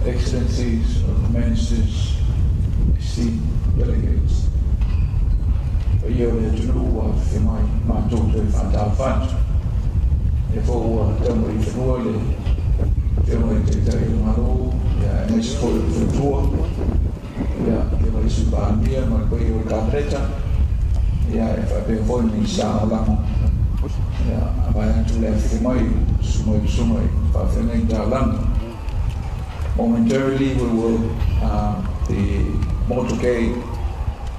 Excellencies, Ministers, esteemed delegates. Paia o le atunuu ua afifio mai matou toe faatalofa atu. Lea foi ua tau mai i fanua le Afioga i le Taitai o le Malo, aemaise foi o le Faletua, Afioga i le Sui Palemia ma le paia o le Kapeneta, e faapea foi le Minisita Lagolago. Vae atu le afifio mai o susuga i susuga i faafeagaiga taulaga. Momentarily, we will the motorcade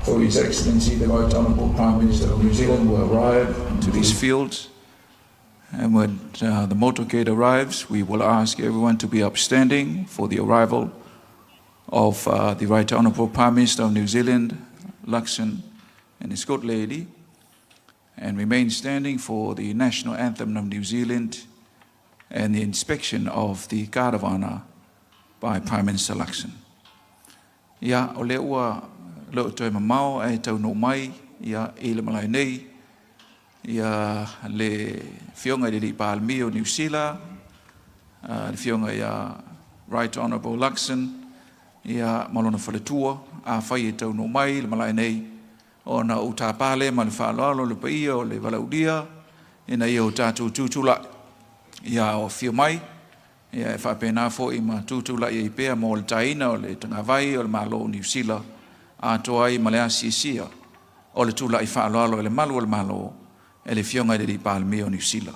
for His Excellency the Right Honourable Prime Minister of New Zealand will arrive to these fields. And when the motorcade arrives, we will ask everyone to be upstanding for the arrival of the Right Honourable Prime Minister of New Zealand, Luxon, and his good lady, and remain standing for the national anthem of New Zealand and the inspection of the Guard of Honour by Prime Minister Luxon. Ia, o lea ua le o toe mamao ae taunuu mai ia i le malae nei ia le Afioga i le Alii Palemia o Niu Sila, le Afioga ia Right Honourable Luxon ia ma lona faletua. Afai e taunuu mai i le malae nei, ona ou tapa lea ma le faaaloalo le paia o le valaaulia ina ia o tatou tutulai ia o afio mai ia e faapena foi ma tutulai ai pea mo le taina o le tagavai o le Malo o Niu Sila atoa ai ma le asiasia o le tula'i faaaloalo e le malu o le Malo e le Afioga i le Alii Palemia o Niu Sila.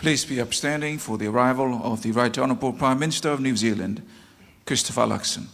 Please be upstanding for the arrival of the Right Honourable Prime Minister of New Zealand, Christopher Luxon.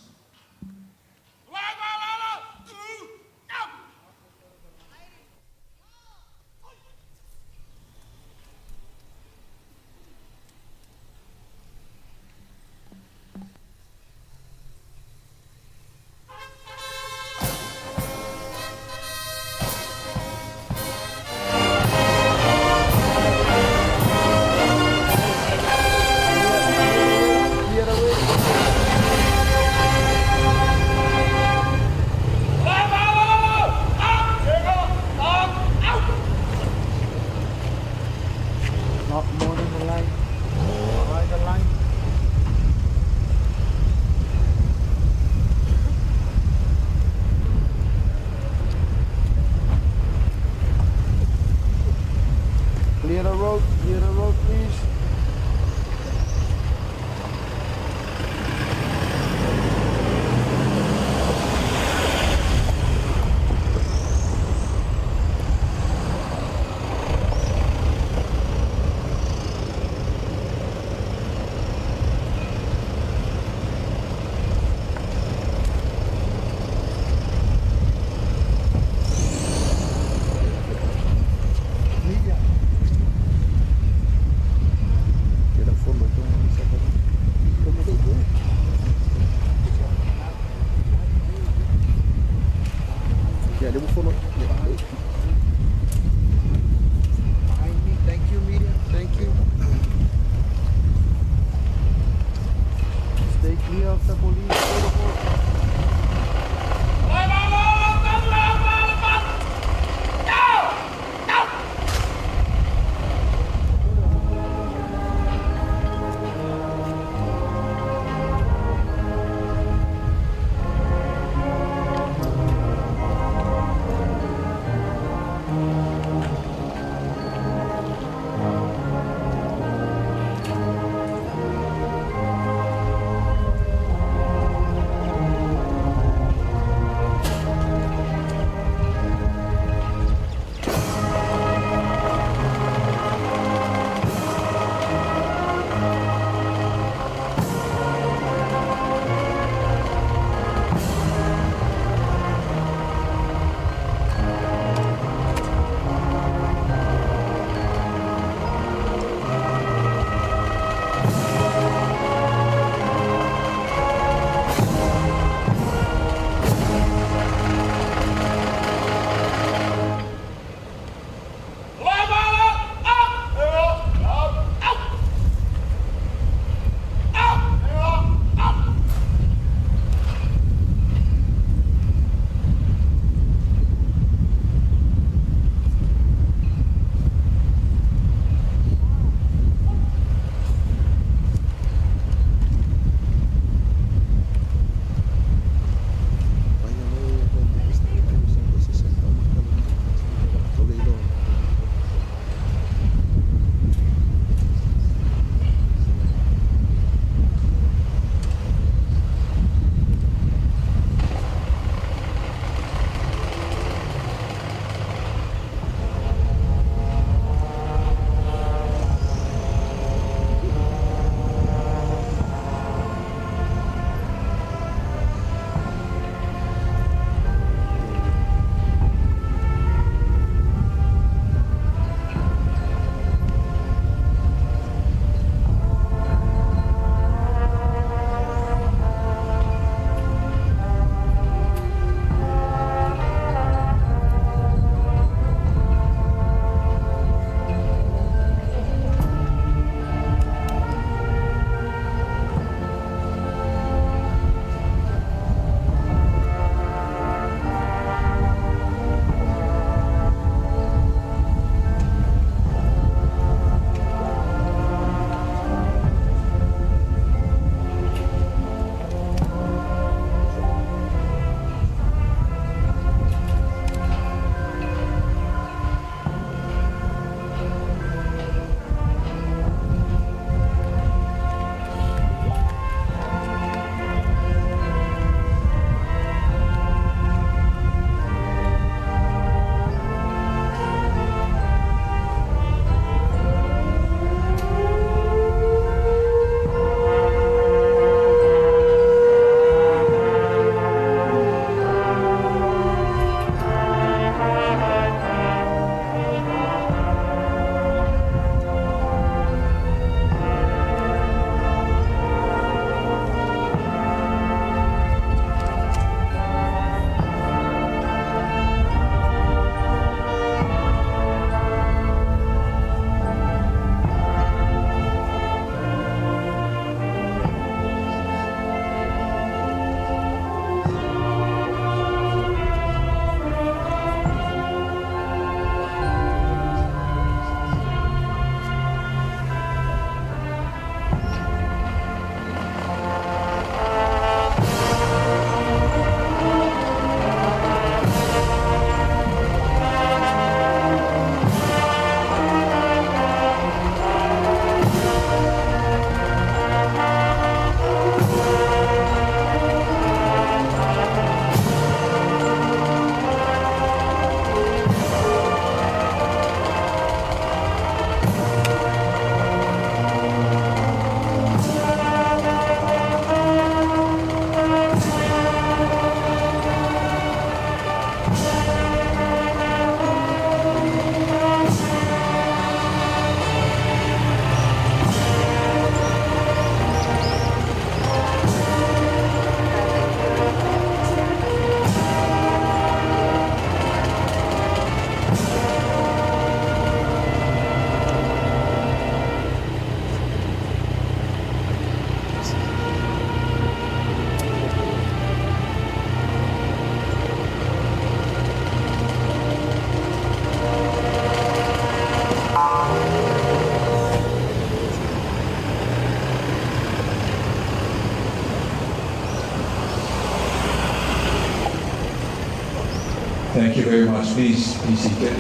Thank you very much. Please be seated.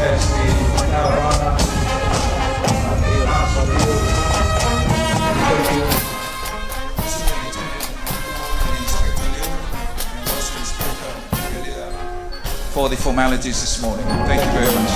As the caravana for the formalities this morning. Thank you very much.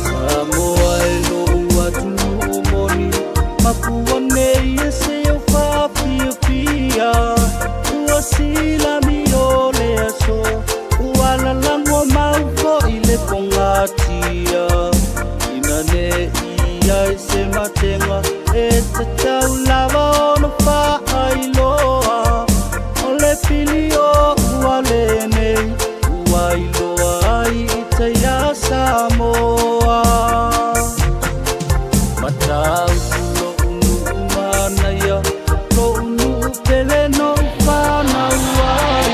Samoa e lo'u atunuu moni makua nei e se au faafiafia ua silami o le aso ua lalago mau fo'i le pogatia ina ne i ai se matega e tatau lava ona faailoa o le pili o ua lenei ua iloa ai i tai a Samoa. Matautu lo'u nuu manaia lo'u nuu pele no'u fanau ai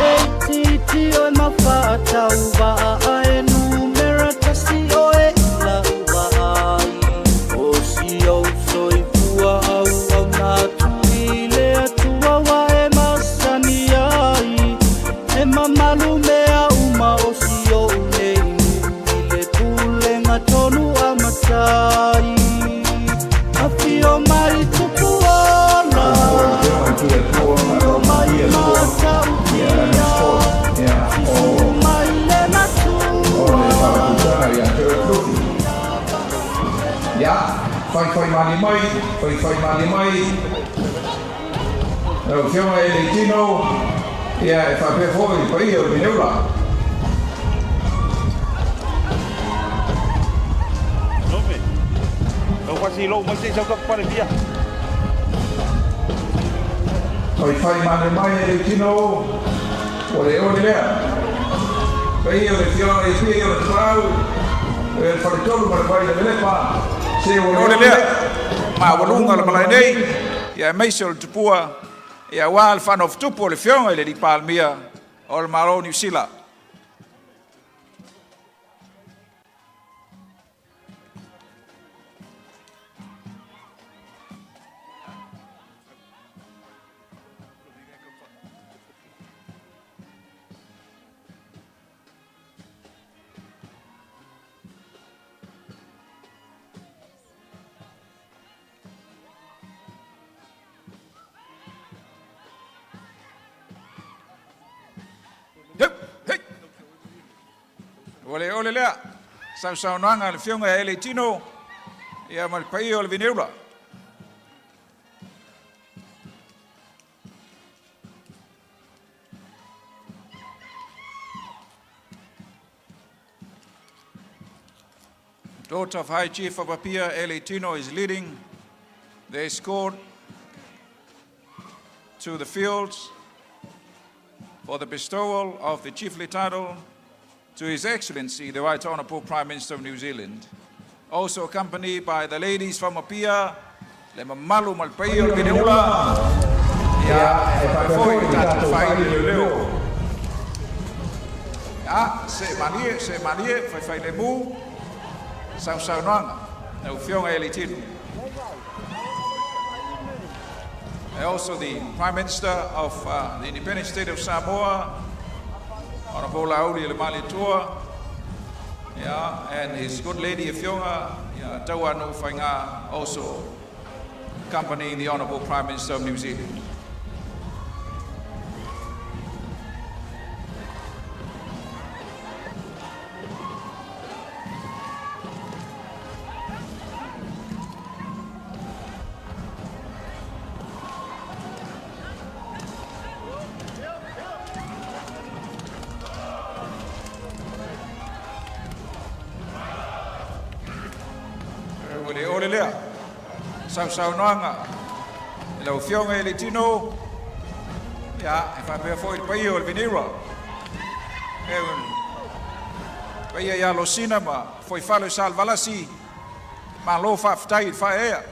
e itiiti oe ma faatauvaa ae numera tasi oe i la'u vaai o si ou soifua auauna atu i le Atua ua e masani ai e mamalu mea uma o si o'u nei nuu i le pulega tonu a matai afio mai Tupuola afio mai Matautia susu mai le Matua. Ia, faifai malie mai, faifai malie mai. Lau Afioga e Leitino, ia e faapea foi le paia o le Vineula. Faifai malie mai e Leitino, ua le one lea. Paia o le Afioga i Apia o le Tapaau, le Faletolu ma le Vai le Velepa, se ua le one lea. Maualuga le malae nei, ia aemaise o le tupua, ia aua le faanofotupu o le Afioga i le Alii Palemia o le Malo o Niu Sila. Ua le ole lea sausaunoaga a le Afioga ia Eli Tino ia ma le paia o le Vineula. Daughter of High Chief of Apia, Eli Tino, is leading the escort to the fields for the bestowal of the chiefly title to His Excellency, the Right Honourable Prime Minister of New Zealand. Also accompanied by the ladies from Apia, le mamalu ma le paia o le Vineula, ia, e faapea foi i tatou faaili leoleo. Ia, see malie, see malie, faifai lemu, sausaunoaga, lau Afioga Eli Tino. And also the Prime Minister of the Independent State of Samoa, Honorable Laaulialemalietoa, yeah, and his good lady Afioga, yeah, Tauanu'u Faiga, also accompanying the Honorable Prime Minister of New Zealand. Ua le ole lea sausaunoaga i lau Afioga i le Tino, ia, e faapea foi le paia o le Vineura. E paia ia Losina ma Fuaifale o Salevalasi, malo faafetai i le faaeaea.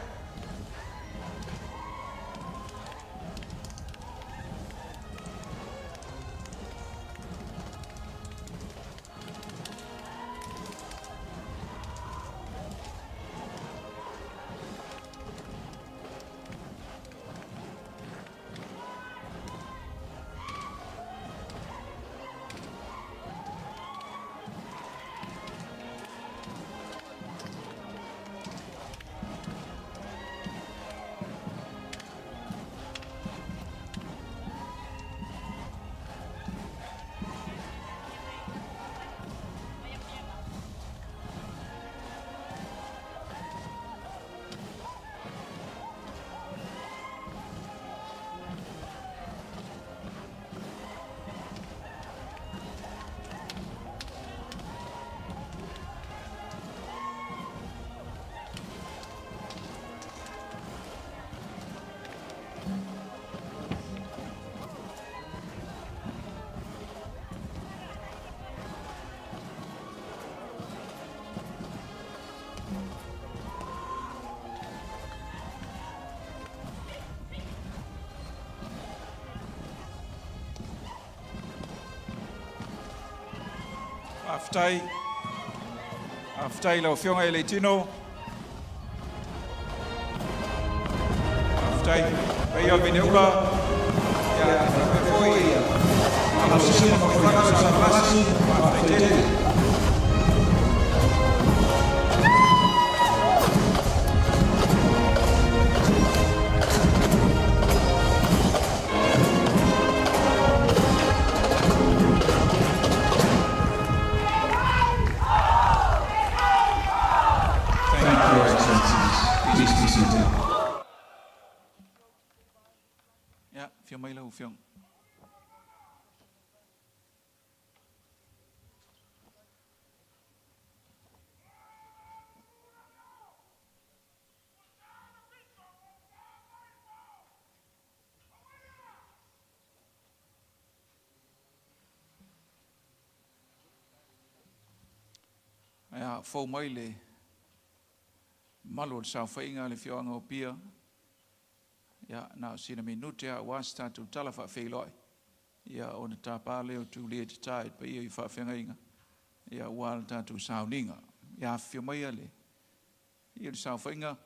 Faafetai. Faafetai i lau Afioga i le Tino. Faafetai. Paia o le Vineula. Ia, e faapea foi Alosina ma Fuaifale o Salevalasi. Faafetai tele. Thank you, Your Excellencies. Please be seated. Ia, afio mai lau Afioga. Ae a fou mai le malu o le saofaiga a le afioaga o Apia, ia, na o sina minute lava aua se tatou tala faafeiloai, ia, ona tapa lea o Tulia e tatā i le paia i faafeagaiga, ia, aua le tatou sauniga. Ia afifio maia le paia o le saofaiga.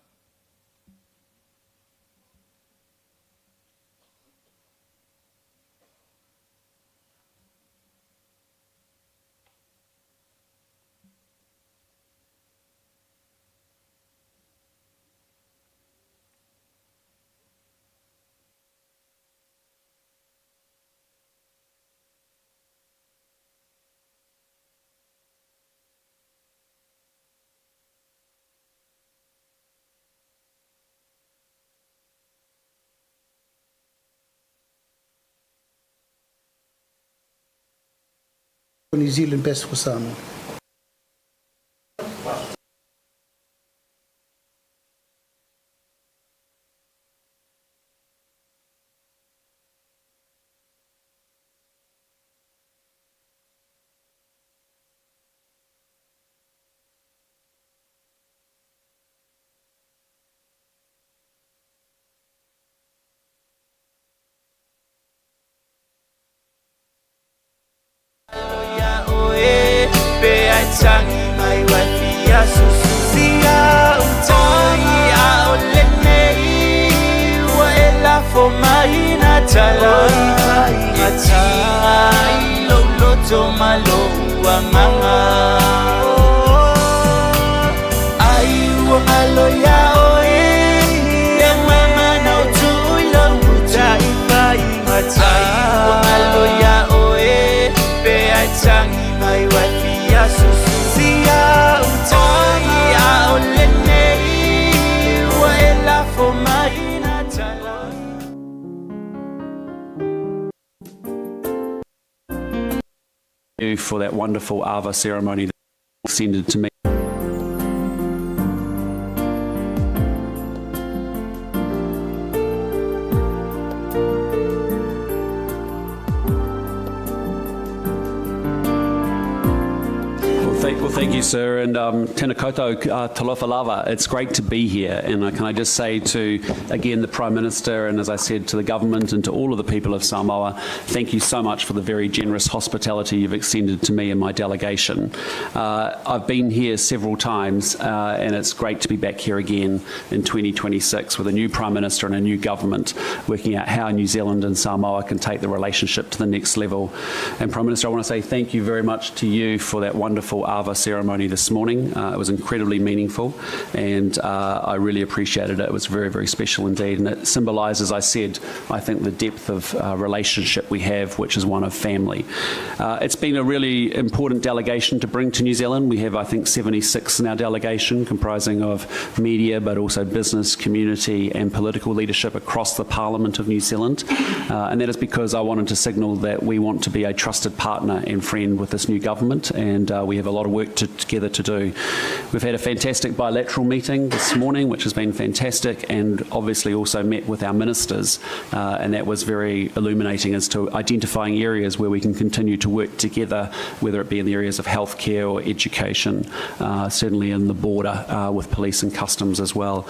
New Zealand, best for Samoa. You for that wonderful Ava ceremony that extended to me. Well, thank you, sir. And tēnā koutou, talofa lava. It's great to be here. And can I just say to, again, the Prime Minister, and as I said, to the government and to all of the people of Samoa, thank you so much for the very generous hospitality you've extended to me and my delegation. I've been here several times, and it's great to be back here again in 2026 with a new Prime Minister and a new government working out how New Zealand and Samoa can take the relationship to the next level. And Prime Minister, I want to say thank you very much to you for that wonderful Ava ceremony this morning. It was incredibly meaningful, and I really appreciated it. It was very, very special indeed, and it symbolises, as I said, I think the depth of relationship we have, which is one of family. It's been a really important delegation to bring to New Zealand. We have, I think, 76 in our delegation, comprising of media, but also business, community, and political leadership across the Parliament of New Zealand. And that is because I wanted to signal that we want to be a trusted partner and friend with this new government, and we have a lot of work together to do. We've had a fantastic bilateral meeting this morning, which has been fantastic, and obviously also met with our ministers, and that was very illuminating as to identifying areas where we can continue to work together, whether it be in the areas of healthcare or education, certainly in the border with police and customs as well.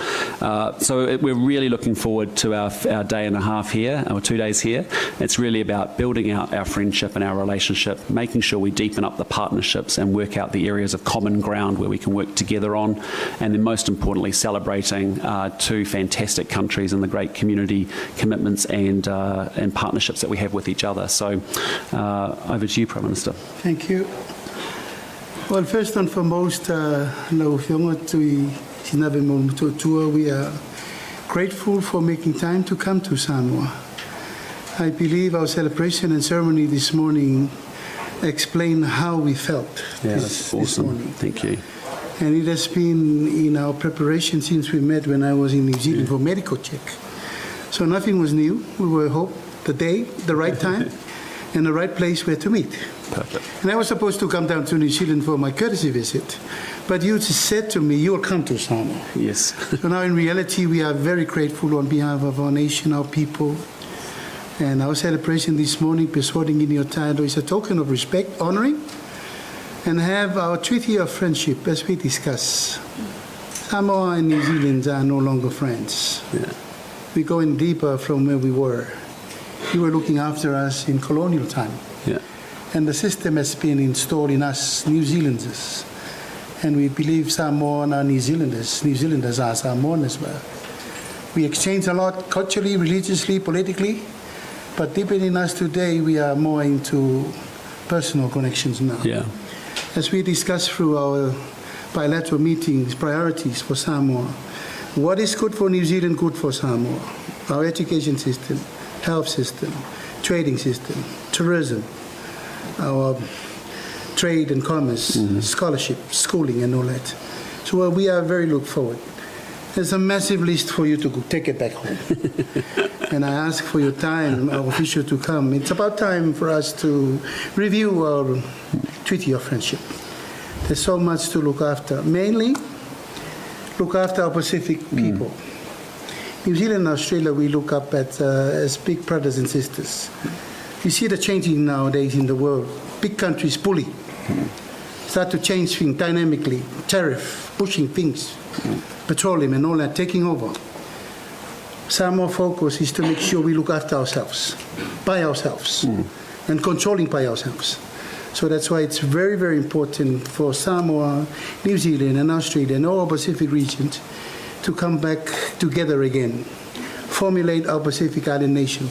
So we're really looking forward to our day and a half here, or 2 days here. It's really about building out our friendship and our relationship, making sure we deepen up the partnerships and work out the areas of common ground where we can work together on, and then most importantly, celebrating two fantastic countries and the great community commitments and partnerships that we have with each other. So over to you, Prime Minister. Thank you. Well, first and foremost, lau Afioga Tui Sinave Mauatua, we are grateful for making time to come to Samoa. I believe our celebration and ceremony this morning explain how we felt Yeah, this, that's this awesome. morning. Thank you. And it has been in our preparation since we met when I was in New Zealand for medical check. So nothing was new. We were hope the day, the right time, and the right place where to meet. Perfect. And I was supposed to come down to New Zealand for my courtesy visit, but you just said to me, you'll come to Samoa. Yes. So now in reality, we are very grateful on behalf of our nation, our people, and our celebration this morning, bestowing in your title, is a token of respect, honoring, and have our treaty of friendship as we discuss. Samoa and New Zealand are no longer friends. We're going deeper from where we were. You were looking after us in colonial time. And the system has been installed in us, New Zealanders. And we believe Samoan are New Zealanders. New Zealanders are Samoan as well. We exchange a lot culturally, religiously, politically, but deep in us today, we are more into personal connections now. As we discuss through our bilateral meetings, priorities for Samoa, what is good for New Zealand, good for Samoa? Our education system, health system, trading system, tourism, our trade and commerce, scholarship, schooling, and all that. So we are very look forward. There's a massive list for you to go take it back home. And I ask for your time, our official to come. It's about time for us to review our Treaty of Friendship. There's so much to look after. Mainly, look after our Pacific people. New Zealand and Australia, we look up at as big brothers and sisters. You see the changing nowadays in the world. Big countries bully, start to change things dynamically, tariff, pushing things, petroleum and all that, taking over. Samoa focus is to make sure we look after ourselves, by ourselves, and controlling by ourselves. So that's why it's very, very important for Samoa, New Zealand, and Australia, and all Pacific regions to come back together again, formulate our Pacific Island nation,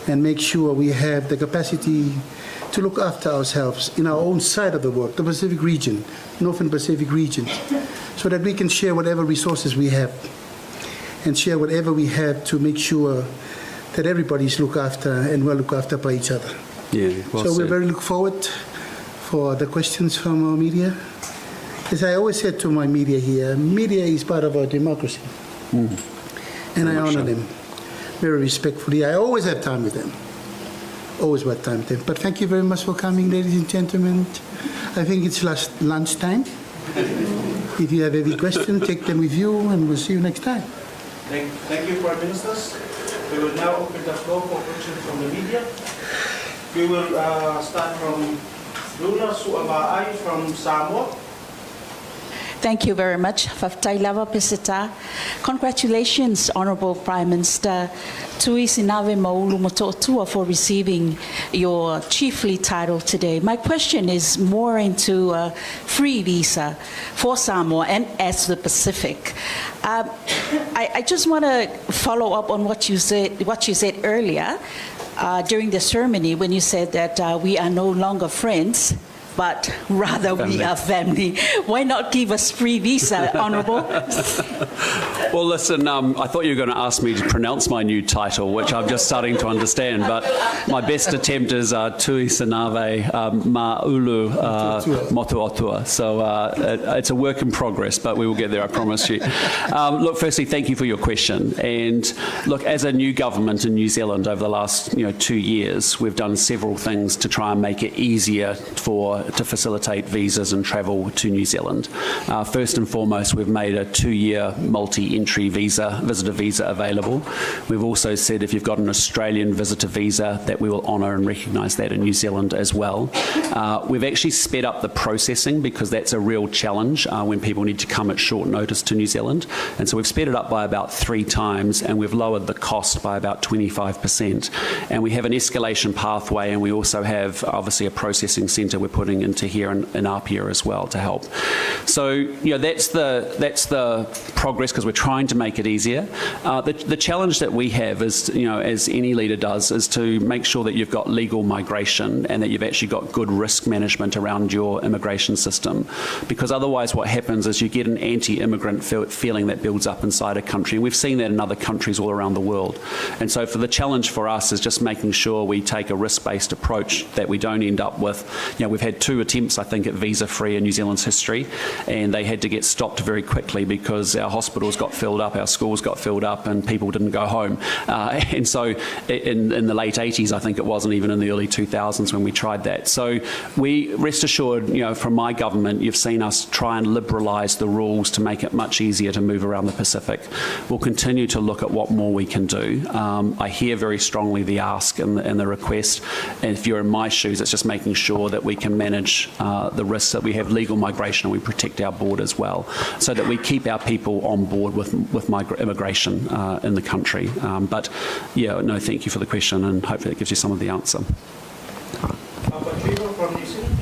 and make sure we have the capacity to look after ourselves in our own side of the world, the Pacific region, Northern Pacific region, so that we can share whatever resources we have and share whatever we have to make sure that everybody's looked after and well looked after by each other. Yeah, well So we said. very look forward for the questions from our media. As I always said to my media here, media is part of our democracy. And I Very much honor so. them very respectfully. I always have time with them. Always have time with them. But thank you very much for coming, ladies and gentlemen. I think it's last lunchtime. If you have any questions, take them with you, and we'll see you next time. Thank you, Prime Ministers. We will now open the floor for questions from the media. We will start from Luna Su'avaai from Samoa. Thank you very much, Faafetai lava Peseta. Congratulations, Honorable Prime Minister Tui Sinave Maulu Motootua, for receiving your chiefly title today. My question is more into free visa for Samoa and as the Pacific. I just want to follow up on what you said earlier during the ceremony when you said that we are no longer friends, but rather we Family. are family. Why not give us free visa, Honorable? Well, listen, I thought you were going to ask me to pronounce my new title, which I'm just starting to understand. But my best attempt is Tui Sinave Ma'ulu Motuotua. So it's a work in progress, but we will get there, I promise you. Look, firstly, thank you for your question. And look, as a new government in New Zealand over the last 2 years, we've done several things to try and make it easier for to facilitate visas and travel to New Zealand. First and foremost, we've made a 2-year multi-entry visa, visitor visa available. We've also said if you've got an Australian visitor visa, that we will honour and recognise that in New Zealand as well. We've actually sped up the processing because that's a real challenge when people need to come at short notice to New Zealand. And so we've sped it up by about three times and we've lowered the cost by about 25%. And we have an escalation pathway and we also have obviously a processing centre we're putting into here in Apia as well to help. So, that's the progress because we're trying to make it easier. The challenge that we have is, as any leader does, is to make sure that you've got legal migration and that you've actually got good risk management around your immigration system. Because otherwise, what happens is you get an anti immigrant feeling that builds up inside a country. And we've seen that in other countries all around the world. And so, for the challenge for us is just making sure we take a risk based approach that we don't end up with, we've had two attempts, I think, at visa free in New Zealand's history, and they had to get stopped very quickly because our hospitals got filled up, our schools got filled up, and people didn't go home. And so, in the late 80s, I think it was, and even in the early 2000s when we tried that. So, we rest assured, from my government, you've seen us try and liberalise the rules to make it much easier to move around the Pacific. We'll continue to look at what more we can do. I hear very strongly the ask and the request. And if you're in my shoes, it's just making sure that we can manage the risks, that we have legal migration and we protect our borders well, so that we keep our people on board with immigration in the country. But yeah, no, thank you for the question, and hopefully that gives you some of the answer. Patricia from New Zealand.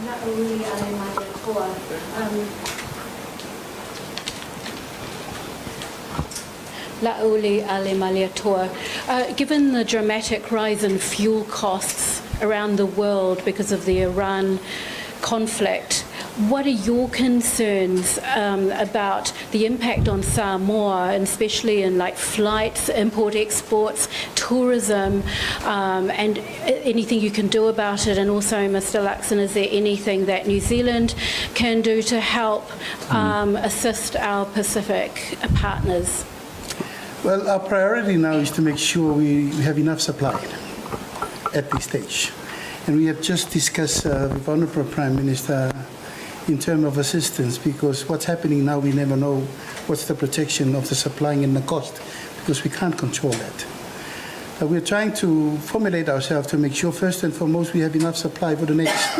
La'auli ale Malietoa. La'auli ale Malietoa. Given the dramatic rise in fuel costs around the world because of the Iran conflict, what are your concerns about the impact on Samoa, and especially in like flights, import exports, tourism, and anything you can do about it? And also, Mr. Luxon, is there anything that New Zealand can do to help assist our Pacific partners? Well, our priority now is to make sure we have enough supply at this stage. And we have just discussed with Honourable Prime Minister in terms of assistance, because what's happening now, we never know what's the protection of the supplying and the cost, because we can't control that. But we're trying to formulate ourselves to make sure, first and foremost, we have enough supply for the next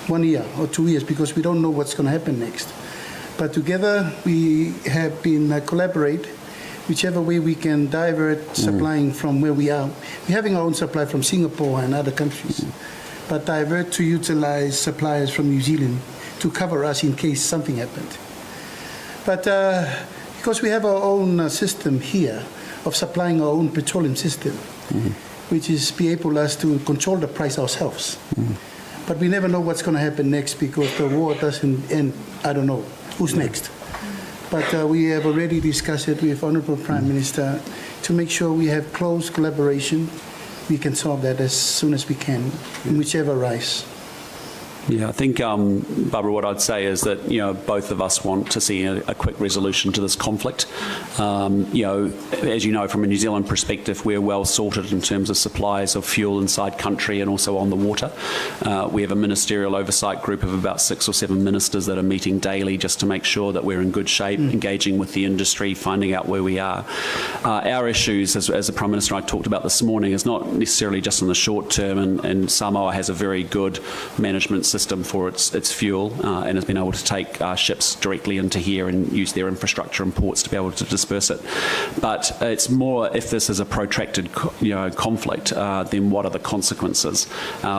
1 year or 2 years, because we don't know what's going to happen next. But together, we have been collaborate, whichever way we can divert supplying from where we are. We're having our own supply from Singapore and other countries, but divert to utilize suppliers from New Zealand to cover us in case something happened. But because we have our own system here of supplying our own petroleum system, which is be able us to control the price ourselves. But we never know what's going to happen next because the war doesn't end. I don't know who's next. But we have already discussed it with Honorable Prime Minister to make sure we have close collaboration. We can solve that as soon as we can, in whichever rise. Yeah, I think, Barbara, what I'd say is that, both of us want to see a quick resolution to this conflict. As you know, from a New Zealand perspective, we're well sorted in terms of supplies of fuel inside country and also on the water. We have a ministerial oversight group of about 6 or 7 ministers that are meeting daily just to make sure that we're in good shape, engaging with the industry, finding out where we are. Our issues, as the Prime Minister and I talked about this morning, is not necessarily just in the short term, and Samoa has a very good management system for its fuel, and has been able to take ships directly into here and use their infrastructure and ports to be able to disperse it. But it's more, if this is a protracted conflict, then what are the consequences?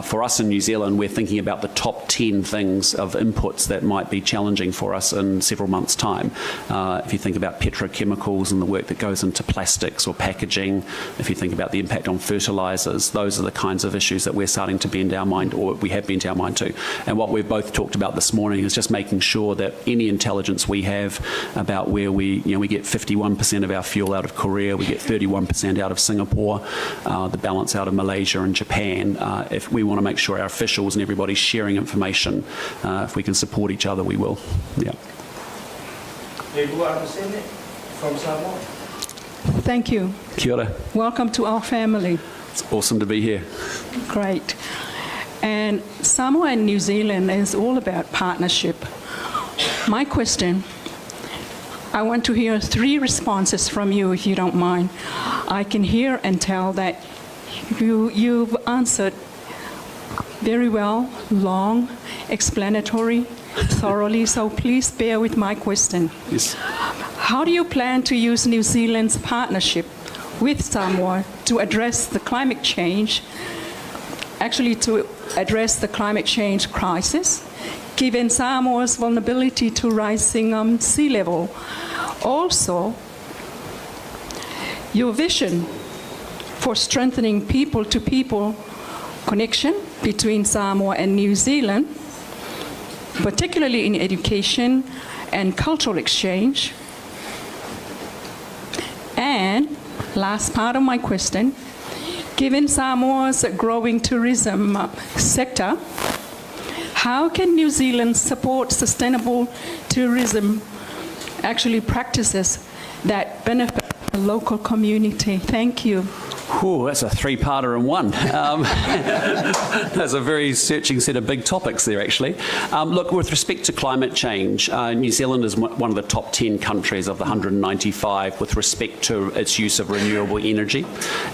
For us in New Zealand, we're thinking about the top 10 things of inputs that might be challenging for us in several months' time. If you think about petrochemicals and the work that goes into plastics or packaging, if you think about the impact on fertilisers, those are the kinds of issues that we're starting to bend our mind, or we have bent our mind to. And what we've both talked about this morning is just making sure that any intelligence we have about where we get 51% of our fuel out of Korea, we get 31% out of Singapore, the balance out of Malaysia and Japan. If we want to make sure our officials and everybody's sharing information, if we can support each other, we will. Yeah. Leilua Amasene from Samoa. Thank you. Kia ora. Welcome to our family. It's awesome to be here. Great. And Samoa and New Zealand is all about partnership. My question, I want to hear 3 responses from you, if you don't mind. I can hear and tell that you've answered very well, long, explanatory, thoroughly, so please bear with my question. Yes. How do you plan to use New Zealand's partnership with Samoa to address the climate change, actually to address the climate change crisis, given Samoa's vulnerability to rising sea level? Also, your vision for strengthening people-to-people connection between Samoa and New Zealand, particularly in education and cultural exchange. And last part of my question, given Samoa's growing tourism sector, how can New Zealand support sustainable tourism actually practices that benefit the local community? Thank you. Ooh, that's a three-parter in one. That's a very searching set of big topics there, actually. Look, with respect to climate change, New Zealand is one of the top 10 countries of the 195 with respect to its use of renewable energy.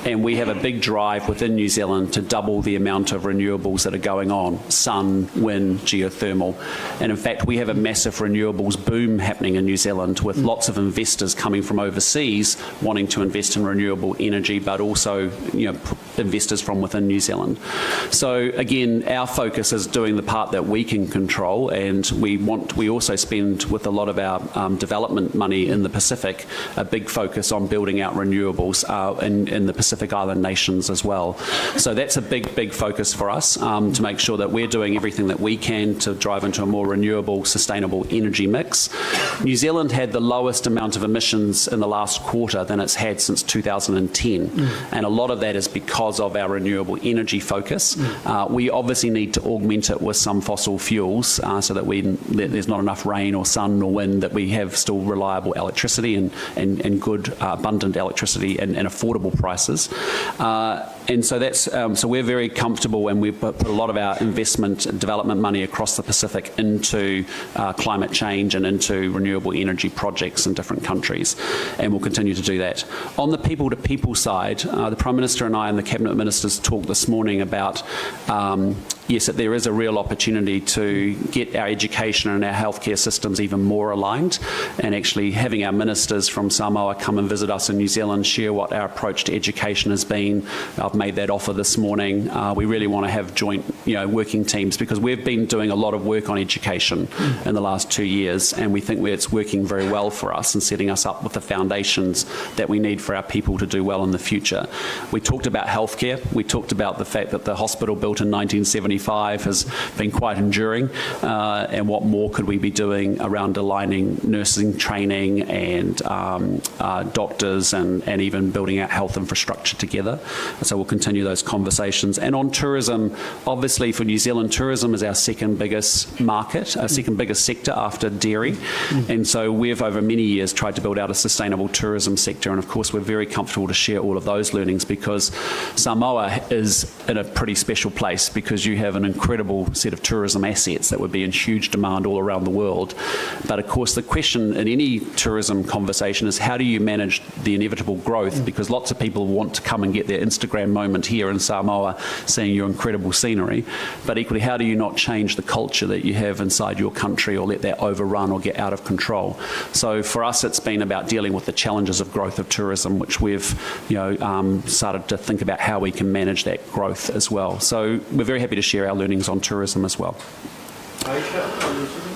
And we have a big drive within New Zealand to double the amount of renewables that are going on, sun, wind, geothermal. And in fact, we have a massive renewables boom happening in New Zealand with lots of investors coming from overseas wanting to invest in renewable energy, but also investors from within New Zealand. So again, our focus is doing the part that we can control, and we also spend with a lot of our development money in the Pacific, a big focus on building out renewables in the Pacific Island nations as well. So that's a big, big focus for us, to make sure that we're doing everything that we can to drive into a more renewable, sustainable energy mix. New Zealand had the lowest amount of emissions in the last quarter than it's had since 2010. And a lot of that is because of our renewable energy focus. We obviously need to augment it with some fossil fuels so that there's not enough rain or sun or wind, that we have still reliable electricity and good, abundant electricity and affordable prices. And so so we're very comfortable, and we've put a lot of our investment and development money across the Pacific into climate change and into renewable energy projects in different countries, and we'll continue to do that. On the people-to-people side, the Prime Minister and I and the Cabinet Ministers talked this morning about yes, that there is a real opportunity to get our education and our healthcare systems even more aligned, and actually having our ministers from Samoa come and visit us in New Zealand, share what our approach to education has been. I've made that offer this morning. We really want to have joint, working teams, because we've been doing a lot of work on education in the last 2 years, and we think it's working very well for us and setting us up with the foundations that we need for our people to do well in the future. We talked about healthcare. We talked about the fact that the hospital built in 1975 has been quite enduring, and what more could we be doing around aligning nursing training and doctors and even building out health infrastructure together. So we'll continue those conversations. And on tourism, obviously for New Zealand, tourism is our second biggest market, our second biggest sector after dairy. And so we've over many years tried to build out a sustainable tourism sector, and of course we're very comfortable to share all of those learnings, because Samoa is in a pretty special place, because you have an incredible set of tourism assets that would be in huge demand all around the world. But of course the question in any tourism conversation is, how do you manage the inevitable growth? Because lots of people want to come and get their Instagram moment here in Samoa, seeing your incredible scenery. But equally, how do you not change the culture that you have inside your country or let that overrun or get out of control? So for us, it's been about dealing with the challenges of growth of tourism, which we've started to think about how we can manage that growth as well. So we're very happy to share our learnings on tourism as well. Aisha from New Zealand.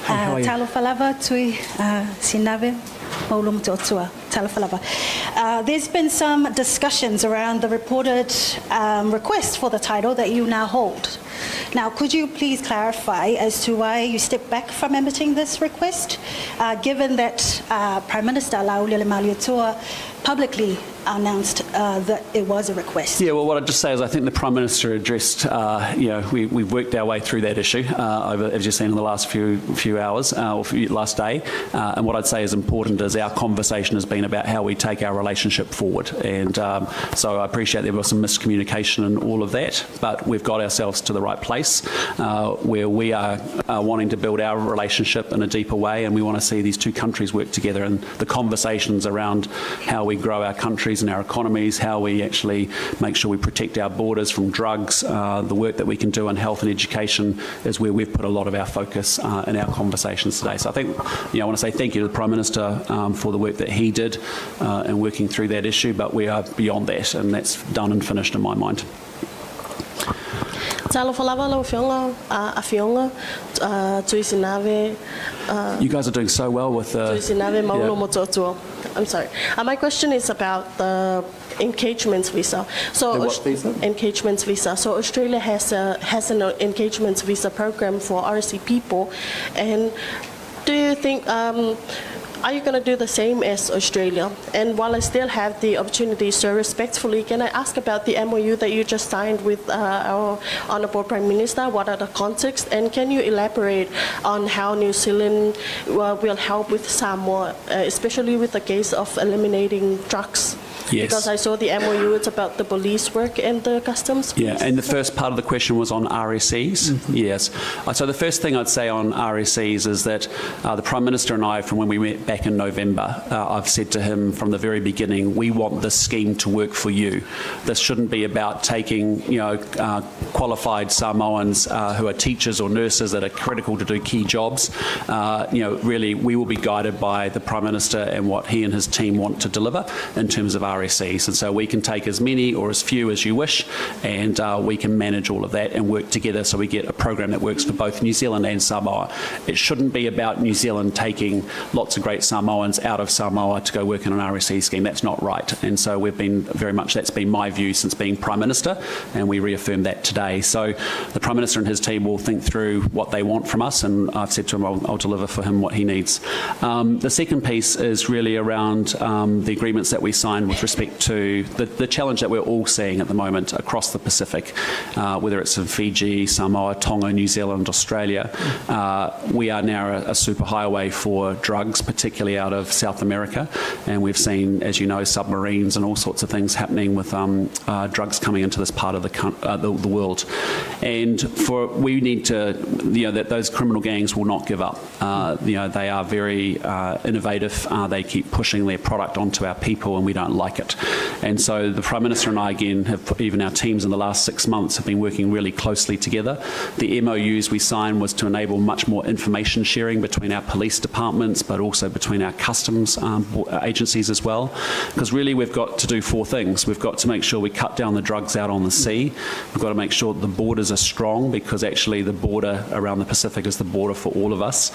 Hey, how are you? Talofa lava, Tui Sinave, Maulu Motootua. Talofa lava. There's been some discussions around the reported request for the title that you now hold. Now, could you please clarify as to why you stepped back from admitting this request, given that Prime Minister Laaulialemalietoa publicly announced that it was a request? Yeah, well, what I'd just say is I think the Prime Minister addressed, we've worked our way through that issue over, as you've seen, in the last few hours, or last day. And what I'd say is important is our conversation has been about how we take our relationship forward. And so I appreciate there was some miscommunication and all of that, but we've got ourselves to the right place where we are wanting to build our relationship in a deeper way, and we want to see these two countries work together, and the conversations around how we grow our countries and our economies, how we actually make sure we protect our borders from drugs, the work that we can do in health and education is where we've put a lot of our focus in our conversations today. So I think, I want to say thank you to the Prime Minister for the work that he did in working through that issue, but we are beyond that, and that's done and finished in my mind. Talofa lava lau afioga, afioga, Tui Sinave. You guys are doing so well with the... Tui Sinave Maulu Motootua. I'm sorry. My question is about the engagement visa. So The what visa? Engagement visa. So Australia has an engagement visa program for RC people, and do you think? Are you going to do the same as Australia? And while I still have the opportunity, so respectfully, can I ask about the MOU that you just signed with our Honourable Prime Minister? What are the context? And can you elaborate on how New Zealand will help with Samoa, especially with the case of eliminating drugs? Yes. Because I saw the MOU, it's about the police work and the customs. Yeah, and the first part of the question was on RSEs. Yes. So the first thing I'd say on RSEs is that the Prime Minister and I, from when we met back in November, I've said to him from the very beginning, we want this scheme to work for you. This shouldn't be about taking, qualified Samoans who are teachers or nurses that are critical to do key jobs. Really, we will be guided by the Prime Minister and what he and his team want to deliver in terms of RSEs. And so we can take as many or as few as you wish, and we can manage all of that and work together so we get a program that works for both New Zealand and Samoa. It shouldn't be about New Zealand taking lots of great repatriate Samoans out of Samoa to go work in an RSE scheme. That's not right. And so we've been very much, that's been my view since being Prime Minister, and we reaffirmed that today. So the Prime Minister and his team will think through what they want from us, and I've said to him I'll deliver for him what he needs. The second piece is really around the agreements that we signed with respect to the challenge that we're all seeing at the moment across the Pacific, whether it's in Fiji, Samoa, Tonga, New Zealand, Australia. We are now a superhighway for drugs, particularly out of South America, and we've seen, as you know, submarines and all sorts of things happening with drugs coming into this part of the world. And for we need to, you know, that those criminal gangs will not give up. They are very innovative. They keep pushing their product onto our people, and we don't like it. And so the Prime Minister and I, again, have, even our teams in the last 6 months, have been working really closely together. The MOUs we signed was to enable much more information sharing between our police departments, but also between our customs agencies as well. Because really we've got to do 4 things. We've got to make sure we cut down the drugs out on the sea. We've got to make sure that the borders are strong, because actually the border around the Pacific is the border for all of us.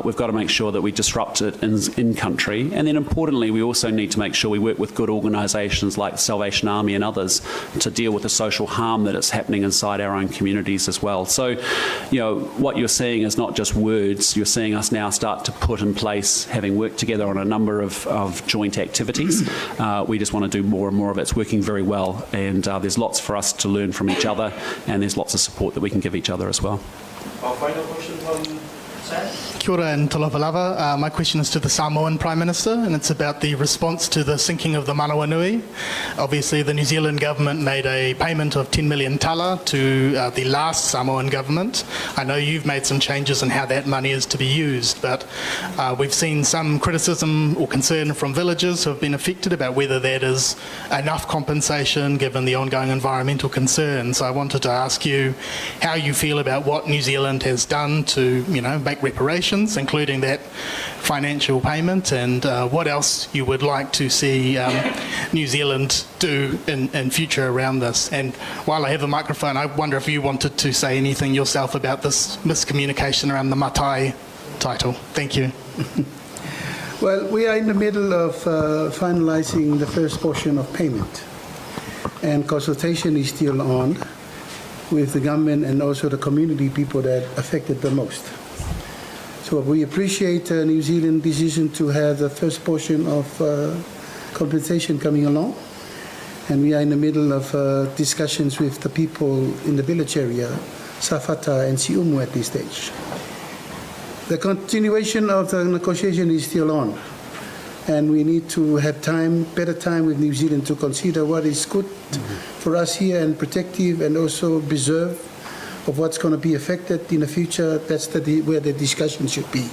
We've got to make sure that we disrupt it in country. And then importantly, we also need to make sure we work with good organisations like Salvation Army and others to deal with the social harm that is happening inside our own communities as well. So, you know, what you're seeing is not just words. You're seeing us now start to put in place, having worked together on a number of joint activities. We just want to do more and more of it. It's working very well, and there's lots for us to learn from each other, and there's lots of support that we can give each other as well. Our final question from Sam. Kia ora and talofa lava. My question is to the Samoan Prime Minister, and it's about the response to the sinking of the Manawanui. Obviously, the New Zealand government made a payment of 10 million tala to the last Samoan government. I know you've made some changes in how that money is to be used, but we've seen some criticism or concern from villagers who have been affected about whether that is enough compensation given the ongoing environmental concerns. So I wanted to ask you how you feel about what New Zealand has done to, you know, make reparations, including that financial payment, and what else you would like to see New Zealand do in future around this. And while I have a microphone, I wonder if you wanted to say anything yourself about this miscommunication around the Matai title. Thank you. Well, we are in the middle of finalising the first portion of payment, and consultation is still on with the government and also the community people that affected the most. So we appreciate New Zealand decision to have the first portion of compensation coming along, and we are in the middle of discussions with the people in the village area, Safata and Siumu at this stage. The continuation of the negotiation is still on, and we need to have time, better time with New Zealand to consider what is good for us here and protective and also preserve of what's going to be affected in the future. That's where the discussion should be.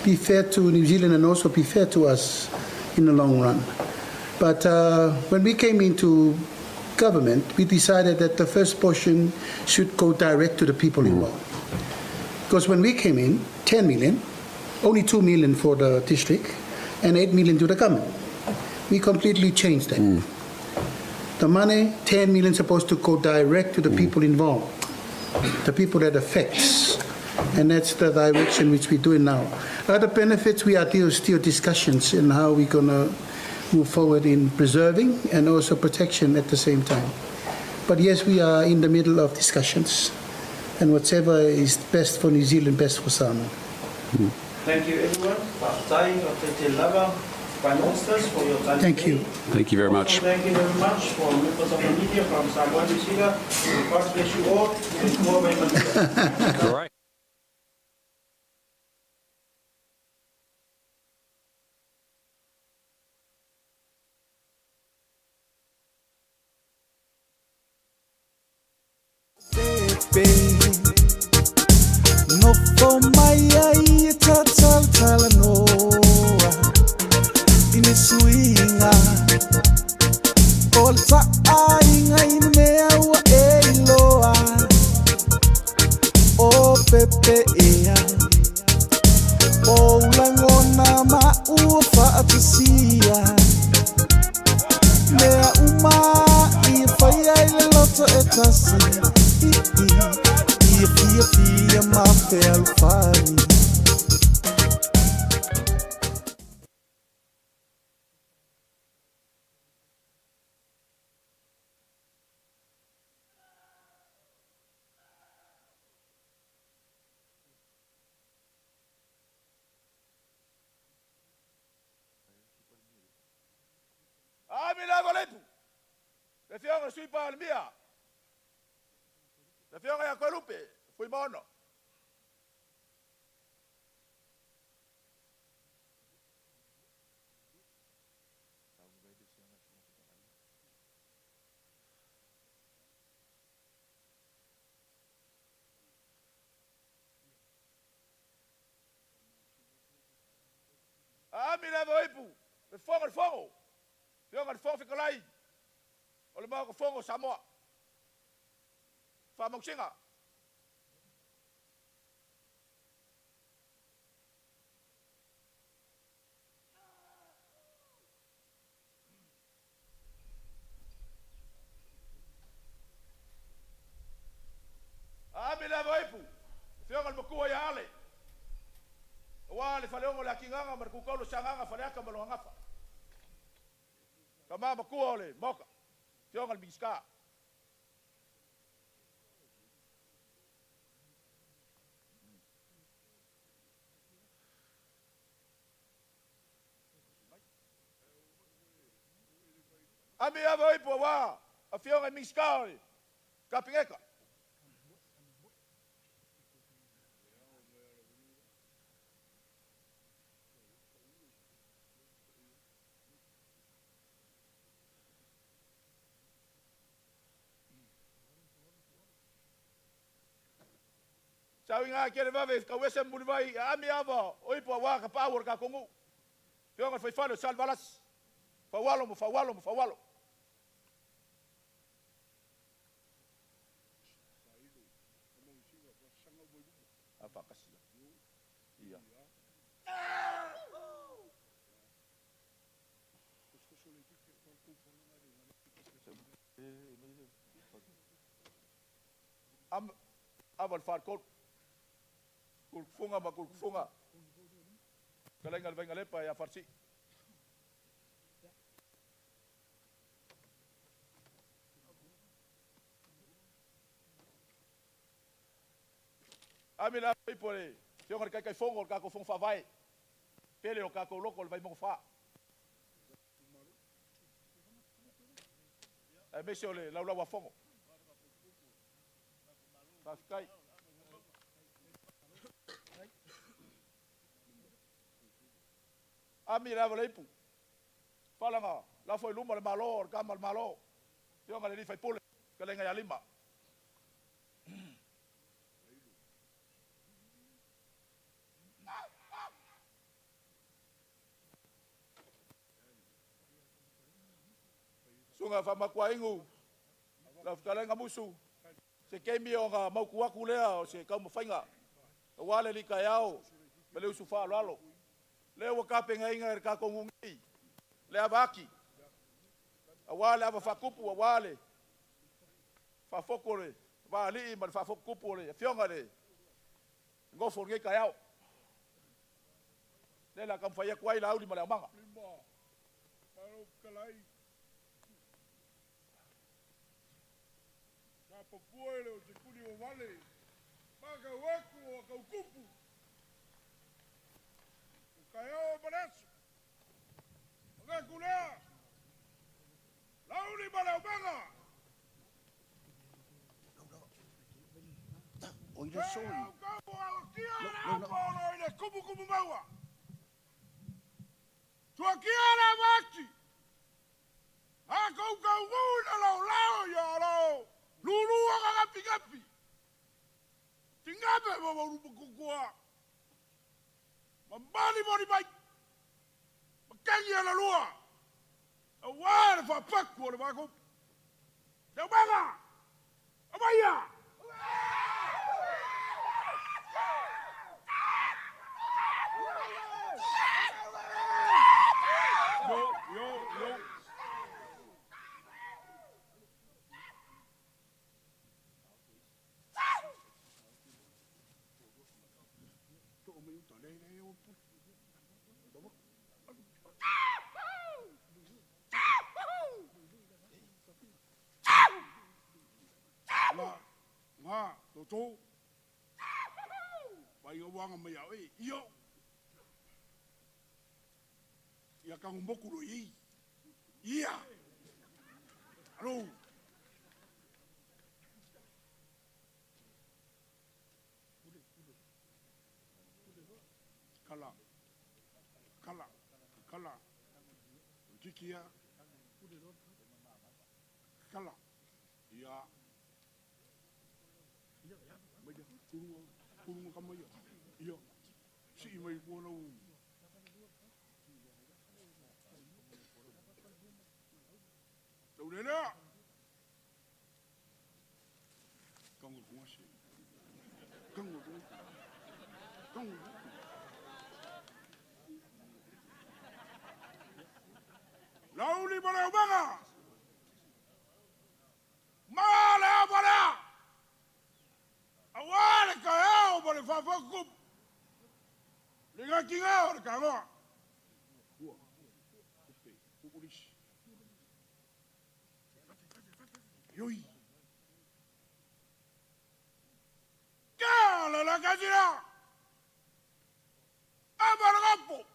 Be fair to New Zealand and also be fair to us in the long run. But when we came into government, we decided that the first portion should go direct to the people involved. Because when we came in, 10 million, only 2 million for the district, and 8 million to the government. We completely changed that. The money, 10 million, supposed to go direct to the people involved, the people that affects. And that's the direction which we're doing now. Other benefits, we are still discussions in how we're going to move forward in preserving and also protection at the same time. But yes, we are in the middle of discussions, and whatever is best for New Zealand, best for Samoa. Thank you, everyone. Faafetai, faafetai lava, Prime Ministers, for your time. Thank today. you. Thank you very much. Also, thank you very much for members of the media from Samoa, New Zealand. God bless you all. And more by Manuia. Great. Pepe Nofo mai ai e talatalanoa I le suiga O le taaiga i le mea ua e iloa O Pepe ea O lagona ma ua faatasia Mea uma i faia i le loto e tasi I fiafia ma fealofani. Afioga i le Sui Palemia, le Afioga ia Toelupe Fuimaono. Aami le ava o ipu, le fofoga o le Fono, Afioga i le Fofoga Fetalai o le Maota Fono o Samoa. Faamausiga. Aami le ava o ipu, Afioga i le Matua ia Ale, aua le Faleono o le Atinaga ma le Tutaulu o Sagaga, Faleata ma lona gafa. Tama matua o le Maota, Afioga i le Minisita. Ami ava o ipu aua Afioga i Minisita o le Kapeneta. Sau i gā televave i tauese ma Mulivai, aami ava o ipu aua tapaau o le tatou nuu. Afioga i le Faifale o Salevalasi, Faualo ma Faualo ma Faualo. Ava le faletolu, Kulukufuga ma Kulukufuga, fetalaiga i le Vainalepa ia Falasii. Ami le ava ipu a le Afioga i le Taitaifono o le tatou Fono Faavae, pele o tatou loto o le Vaimauga 4. Aemaise o le laulau a Fono. Faafetai. Ami le ava le ipu. Falaga lafo i luma le Malo o le tama o le Malo. Afioga i le alii faipule, fetalaiga ia Lima. Susuga Faamakuainu, lau fetalaiga Musu, se taimi ona mautu atu lea o se taumafaiga aua le alii taeao ma le usu faaaloalo. Lea ua tapenaina e le tatou nuu nei le ava ati, aua le ava faatupu, aua le faafotu o le vaalii ma le faafotu tupu o le afioga i le nofo o lenei taeao. Lea o le a taumafai atu ai Laauli ma le aumaga. Kala. Tikia. Kala. Ia. Mai ia. Kurunga. Kurunga kama ia. Ia. Sii mai kuona u. Taulelea. Kango kunga se. Kango kunga. Kango kunga. Lauli ma le aumaga. Ma le a ma le a. Aua le kaeao ma le faafokupu. Le gakiga o le kagoa. Ua. Upe. Uulisi. Yoi. Ka la la kasira. Ama le gapo.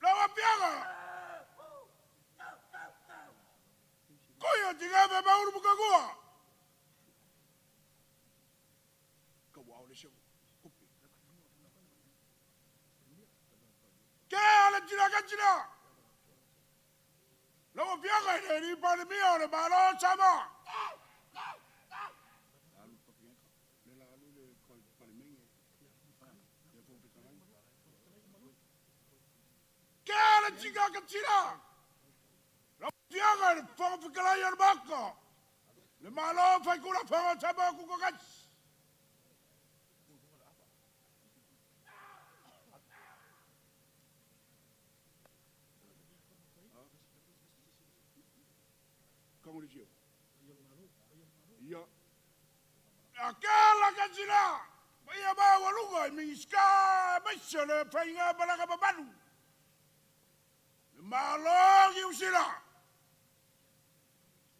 Lau Afioga. Koia tiga me mauru mukakua. Ka wao le seo. Kupe. Ke ala tira ka tira. Lau Afioga i le Alii Palemia o le Malo o Samoa. Ke ala tira ka tira. Lau Afioga i le Fofoga Fetalai o le Maota, le Malo Faitulafono o Samoa Tutoatasi. Ia. Akela kasila. Paia maualuga i Minisita aemaise o le faigamalaga mamalu. Le Malo Niu Sila.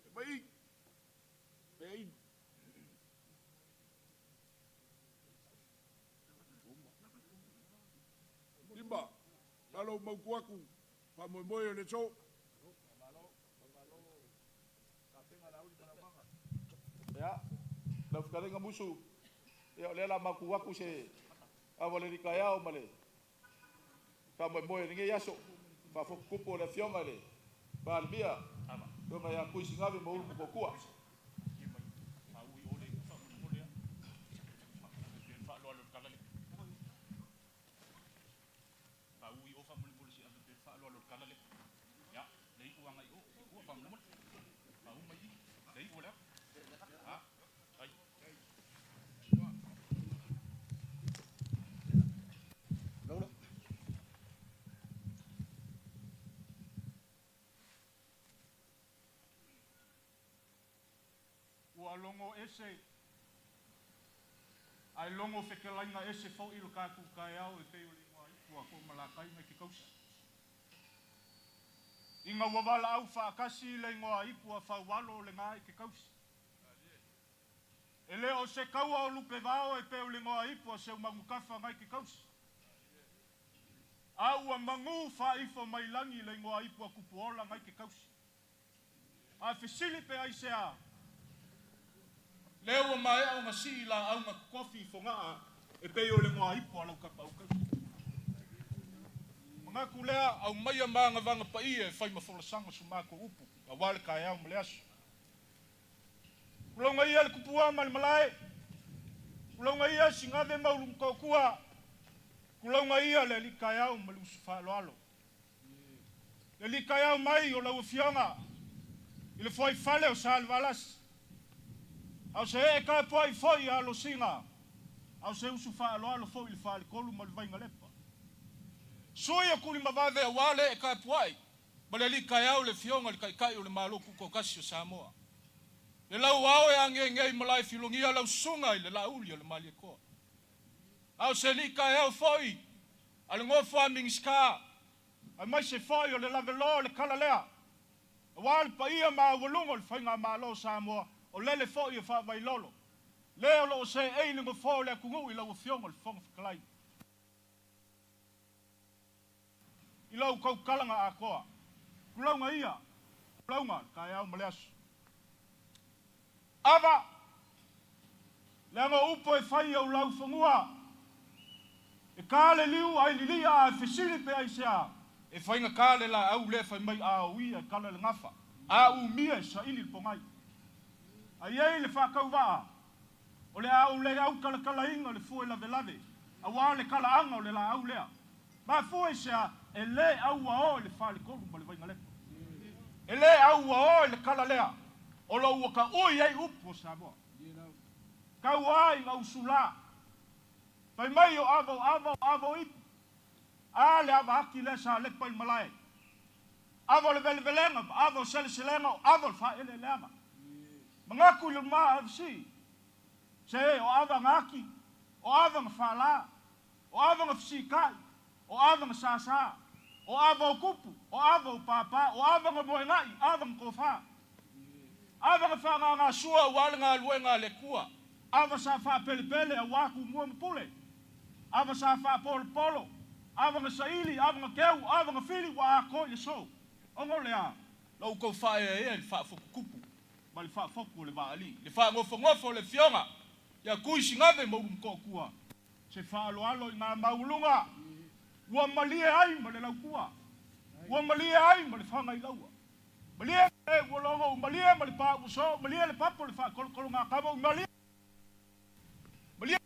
E mai e Lima, lalo mautu atu, faamoemoe o le aso. Ia, lau fetalaiga Musu, ia o lea o le a matou atu se ava o le alii taeao ma le faamoemoe o lenei aso, faafotutupu o le Afioga i le Palemia, Afioga ia Tui Sinave Maulu Motootua. Ua logo ese, ae logo fekelaiga ese foʻi lo tatou taeao e pei o le igoa ipu a Toomalatai mai ke kausi. Ina ua valaau faatasi le igoa ipu a Faualo o lena i ke kausi. E le o se kaua o Lupevao e pei o le igoa ipu a Seumanutafa nai ke kausi. A ua magū faaifo mai lagi le igoa ipu a Tupuola nai ke kausi. A fesili pe aisea? Lea ua maea ona sii laau na totofi i Fogaa e pei o le igoa ipu a lau tapaau kausi. Manatu lea, aumaia magavaga paia e fai ma folasaga so matou upu aua le taeao ma le aso. Tulauga ia le tupua ma le malae, tulauga ia Sinave ma Ulumotootua, tulauga ia le alii taeao ma le uso faaaloalo. Le alii taeao mai o lau Afioga i le fuaifale o Salevalasi, a o se ee tapuai foi a Alosina, a o se uso faaaloalo foi i le Faletolu ma le Vainalepa. Sui o Tulimavave aua le ee tapuai ma le alii taeao le Afioga i le Taitai o le Malo Tutoatasi o Samoa. Le lau ao e ageage i malae filogia lau susuga i le Laauli o le Malietoa. A o se alii taeao foi a le nofo a Minisita, aemaise foi o le laveloa o le kala lea, aua le paia maualuga o le Faigamalo o Samoa, o lele foi e faavailolo, le o lo o seei le nofoa o le atunuu i lau Afioga i le Fofoga Fetalai. I lau tautalaga atoa, tulauga ia, tulauga le taeao ma le aso. Ava! Leaga o upu e fai i ou laufanua. E ka le liu ai lilia a fesili pe aisea. E faigata le laau lea fai mai a uia e kala le gafa. A umia e saili le pogai. Ae i ai le faatauvaa o le a ou le autalakalaina le fue lavelave auā le talaaga o le laau lea. Mafua i se a? E le auaō i le faletolu ma le vaigalepa. E le auaō i le kala lea o lo o ua taui ai upu o Samoa. Tau a ina usulā. Fai mai o ava o ava o ava o ipu. A le ava ati lea sa lepa i le malae. Ava o le velevelega ma ava o seleselega o ava o le faaeleeleaga. Manatu i le ma FC. Se o ava na ati, o ava na faalā, o ava na fesikai, o ava na sāsā, o ava o tupu, o ava o pāpā, o ava na moegaʻi, ava na tofā. Ava na faaagagasua auā le galuega a le Atua. Ava sa faapelepele auā tumua ma pule. Ava sa faapolopolo, ava na saili, ava na keu, ava na fili ua atoa i le aso. Ona o le a? La outou faaeaea i le faafotutupu ma le faafotu o le vaalii, le faanofonofo o le Afioga ia Tuisigave ma Ulumotootua, se faaaloalo i ngā maualuga ua malie ai ma le lautua, ua malie ai ma le faga i laua. Malie e ua logo, malie ma le pā ua soo, malie le papa o le faakolokologatama, malie malie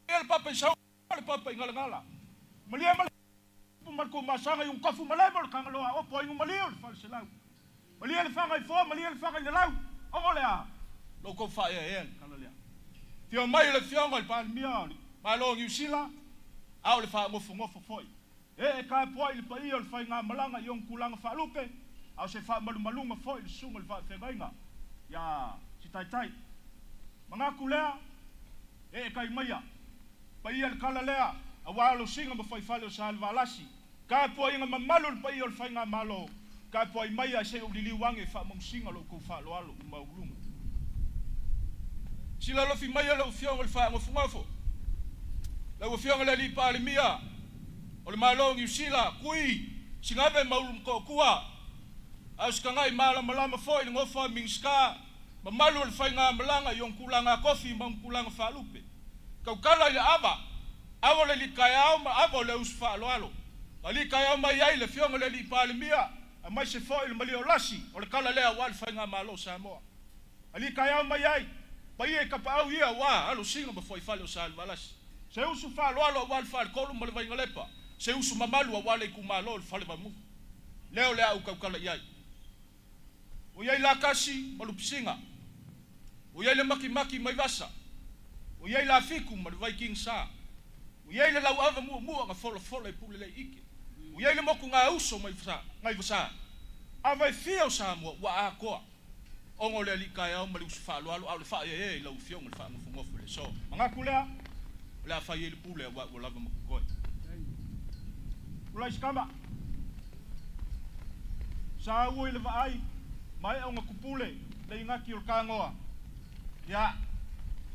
le papa i sau le papa i galagala, malie ma le ma le tumasaga i utofu ma leva o le Tagaloa opo ai malie o le faleselau, malie le faga i foa, malie le faga i le lau. Ona o le a? La outou faaeaea i le tala lea. Afio mai le Afioga i le Palemia o le Malo o Niu Sila, a o le faanofonofo foi. E tapuai le paia o le faigamalaga i ona tulaga faalupe, a o se faamalumaluga foi i le susuga i le faafeagaiga iā Sitaitai. Manatu lea, ee tai maia, paia le tala lea, auā losiga ma faifale o Salevalasi. Tapuaiga mamalu le paia o le faigamalo, tapuai maia se i ou liliu age e faamausiga lo outou faaaloalo i maualuluga. Silalofi maia lau Afioga i le faanofonofo, lau Afioga i le Alii Palemia o le Malo o Niu Sila, Kui Sigave ma Ulumotootua, a o se tagai malamalama foi i le nofo a Minisita, mamalu o le faigamalaga i ona tulaga tofi ma ona tulaga faalupe. Tautala i le ava, ava o le alii taeao ma ava o le uso faaaloalo. Na alii taeao mai ai le Afioga i le Alii Palemia, aemaise foi le malie o lasi o le tala lea auā le faigamalo o Samoa. Alii taeao mai ai, paia i tapaau ia auā alosiga ma fuaifale o Salevalasi. Se usu faaaloalo auā le faletolu ma le vaigalepa, se usu mamalu auā le itumalo o le Falevaimua. Lea o le a ou tautala i ai. Ua i ai Lakasi ma Lupisiga, ua i ai le Makimaki mai Vasa, ua i ai Lafiku ma le Vaikigisa, ua i ai le Lauava muamua na folafola i Pulelei ike, ua i ai le motu gauso mai Gaivasa. Ava e fia o Samoa ua atoa ona o le alii taeao ma le usu faaaloalo, a o le faaeaea i lau Afioga i le faanofonofo i le aso. Manatu lea, o le a fai ai le pule auā ua lava ma totoe. Tulai Sikama. Sa ua i le vaai, maea ona tupule le igati o le tagoa. Ia,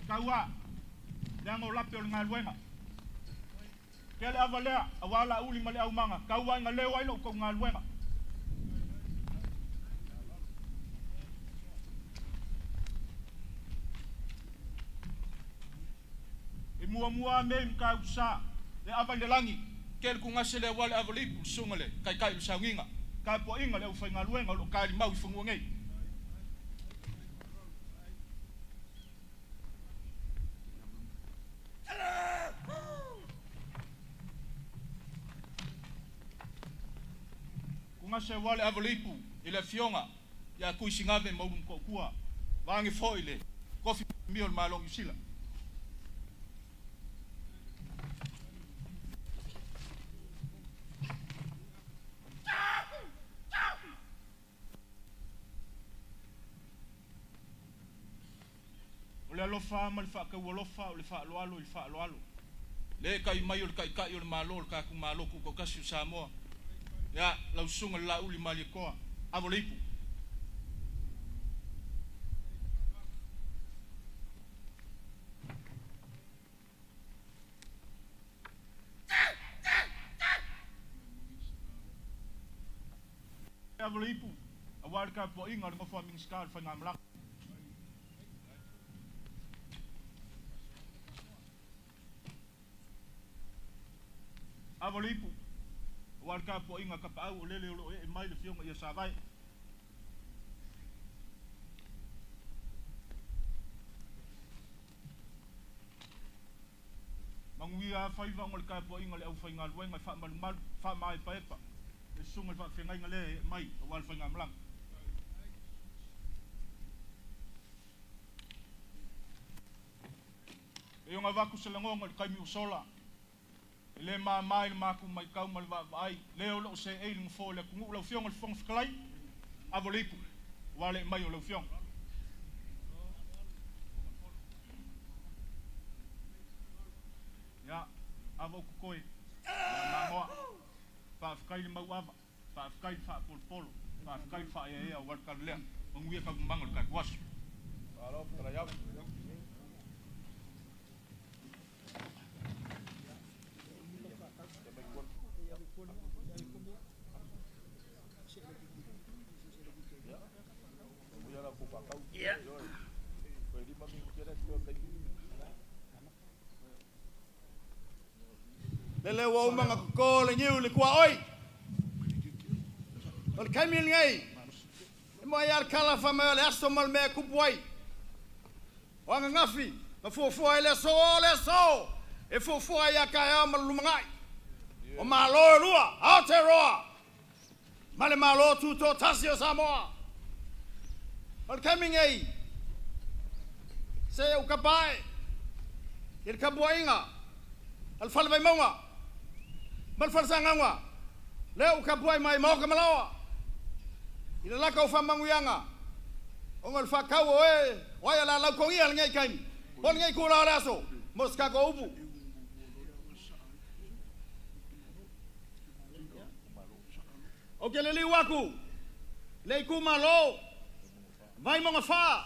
tau a, leaga o lape o le galuega. Kea le ava lea, auā Laauli ma le aumaga, tau a ina leo ai la outou galuega. E muamua a mea i Matautu-sa, le ava i le lagi, kea le tugase le auā le ava o le ipu, le susuga i le taitai o le sauniga, tapuaiga le aufaigaluega o lo o talimau i fanua nei. Tugase auā le ava o le ipu i le Afioga ia Tuisigave ma Ulumotootua, vaeane foi le tofi o le Malo o Niu Sila. O le alofa ma le faataualofa, o le faaaloalo i le faaaloalo. Le kai mai o le Taitai o le Malo o le tatou Malo Tutoatasi o Samoa, ia, lau Susuga i le Laauli Malietoa, ava o le ipu. Ava o le ipu, auā le tapuaiga a le nofo a Minisita o le Faigamalaga. Ava le ipu, aua le tapuaiga a Tapaau o lele o lo o ee mai le Afioga ia Savae. Manuia faiva ona o le tapuaiga a le aufaigaluega e faamalumalu, faamaepaepa le susuga i le faafeagaiga lea e ee mai aua le faigamalaga. E ono avatu se lagona i le taimi ua sola, e le mama i le matou matau ma le vaavaai, lea o lo o seei i le nofoa o le atunuu. Lau Afioga i le Fofoga Fetalai, ava le ipu, aua le ee mai o lau Afioga. Ia, ava o totoe, ia mamoa, faafetai le mauava, faafetai le faapolopolo, faafetai le faaeaea aua le tala lea. Manuia taualumaga o le tatou aso. Lele ua uma ona toto le niu i le tuaoi. O le taimi lenei, e moni lava le tala fai mai o le aso ma le mea e tupu ai. O ananafi na fuafua ai le aso, o le aso e fuafua ai ia taeao ma le lumanai. O Malo e lua, Aotearoa ma le Malo Tutoatasi o Samoa. O le taimi nei, se i ou tapa ae i le tapuaiga a le Fale Vaimauga ma le Fale Sagaga, lea ua tapuai mai i maota ma laoa i le latou faamanuiaga ona o le faatau o e o ai o le a lautogia lenei taimi po o lenei itula o le aso mo se tatou upu. Ou te liliu atu i le itumalo Vaimauga 4,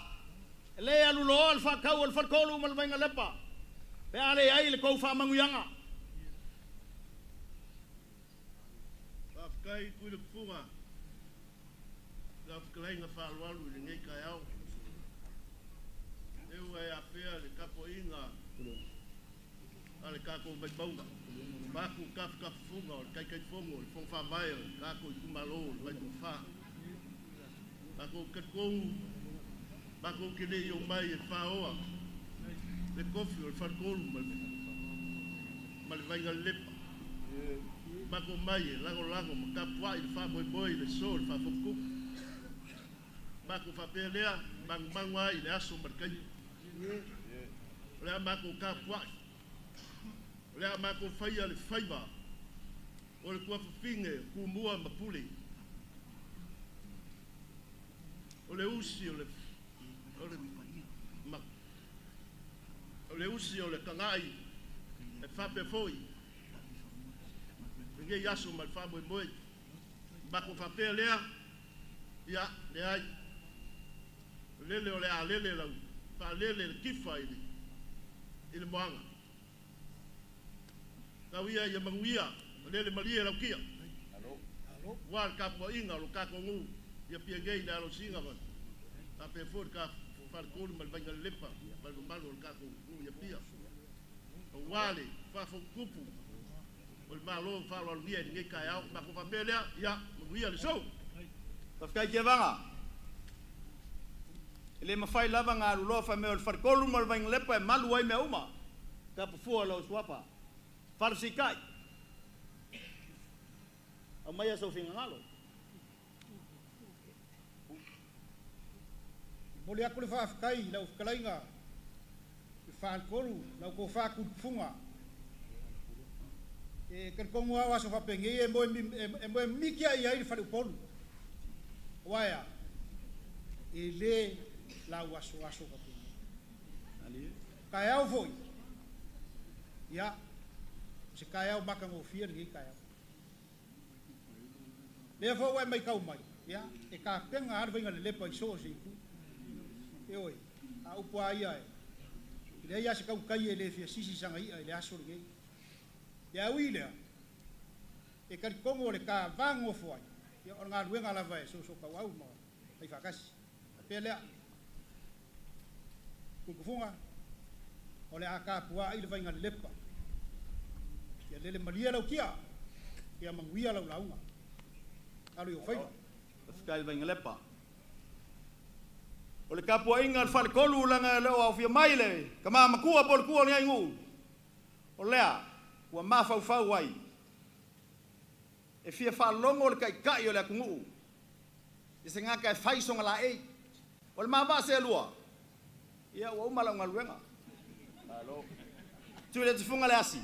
e le alu loa le faatau o le Faletolu ma le Vainalepa pe a leai le tou faamanuiaga. Faafetai Tuiletufuga i lau fetalaiga faaaloalo i lenei taeao. E ua e afea le tapuaiga a le tatou Vaimauga, vaeatu tafatafafuga o le Taitaifono o le Fono Faavae o le tatou itumalo o le Vaimauga 4. Matou te talitonu, matou te le i omai e faoa le tofi o le Faletolu ma le Vainalelepa. Matou omai e lagolago ma tapuai le faamoemoe i le so o le faafotutupu. Matou faapea lea, manumanu ai i le aso ma le taimi. O le a matou tapuai, o le a matou faia le faiva o le tuafafine o Tumua ma Pule, o le usi o le, o le, ma, o le usi o le Kana'i e faapea foi lenei aso ma le faamoemoe. Matou faapea lea, ia, leai. O lele o le a lele lau faalele le tifa i le, i le moana. Tau ia ia manuia, o lele malie lau tia. Ua le tapuaiga o lo tatou nuu ia pia nei i le alosiga ma faapea foi le ta faletolu ma le Vainalelepa ma le mamalu o le tatou nuu ia Pia. Aua le faafotutupu o le Malo faaaloalogia i lenei taeao. Matou faapea lea, ia manuia le sou. Faafetai Tevaga. E le mafai lava ona alu loa fai mai o le Faletolu ma le Vainalepa e malu ai mea uma. Tapafua lou suafa. Falesitai. Aumaia sou finagalo. Momoli atu le faafetai i lau fetalaiga i le Faletolu, lau tofa Tuiletufuga. E talitonu lava o aso faapenei e moe mimiti lava i ai le faleupolu. Aua e a? E le lauasoaso faapenei. Taeao foi, ia, o se taeao matagofie lenei taeao. Lea foi ua e matau mai, ia, e tapena lava le Vainalelepa i so o se itu. Ioe, a o upu lava ia, e leai lava se tautai e le fia sisi sana i'a i le aso lenei. Ae ui i lea, e talitonu o le ta va nonofo ai, ia, o le galuega lava e soosootaua ma fai faatasi. Faapea lea, Tuiletufuga, o le a tapuai le Vainalelepa. Ia lele malie lau tia. Ia manuia lau lauga. Alo i ou faiva. Faafetai i le Vainalepa. O le tapuaiga a le Faletolu leaga e le o aofia mai le tama matua po o le tua o lenei nuu, o lea ua mafaufau ai e fia faalogo le Taitai o le atunuu i se tagata e fai sona laei. O le ma vaa seelua, ia ua uma lau galuega. Tuiletufuga le asi,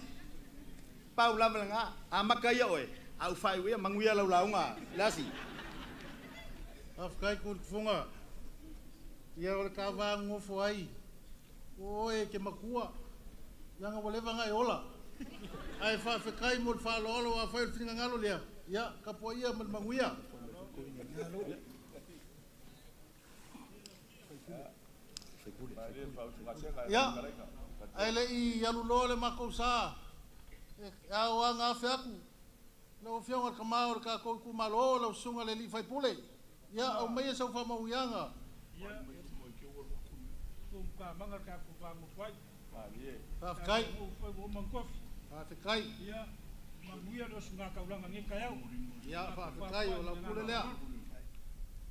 pau lava lena, amata ia oe, ae ou faaiu ia, manuia lau lauga le asi. Faafetai Tuiletufuga, ia o le ta va nonofo ai, o oe e te matua, leaga ua leva ona e ola. Ae faafetai mo le faaaloalo, afai o le finagalo lea, ia tapuaia ma le manuia. Ia, ae le i alu loa le matou sa, e ao lava ona afe atu lau Afioga i le Tama o le tatou itumalo, lau Susuga i le alii Faipule, ia aumaia sau faamanuiaga. Faafetai. Faafetai. Ia, faafetai o lau pule lea.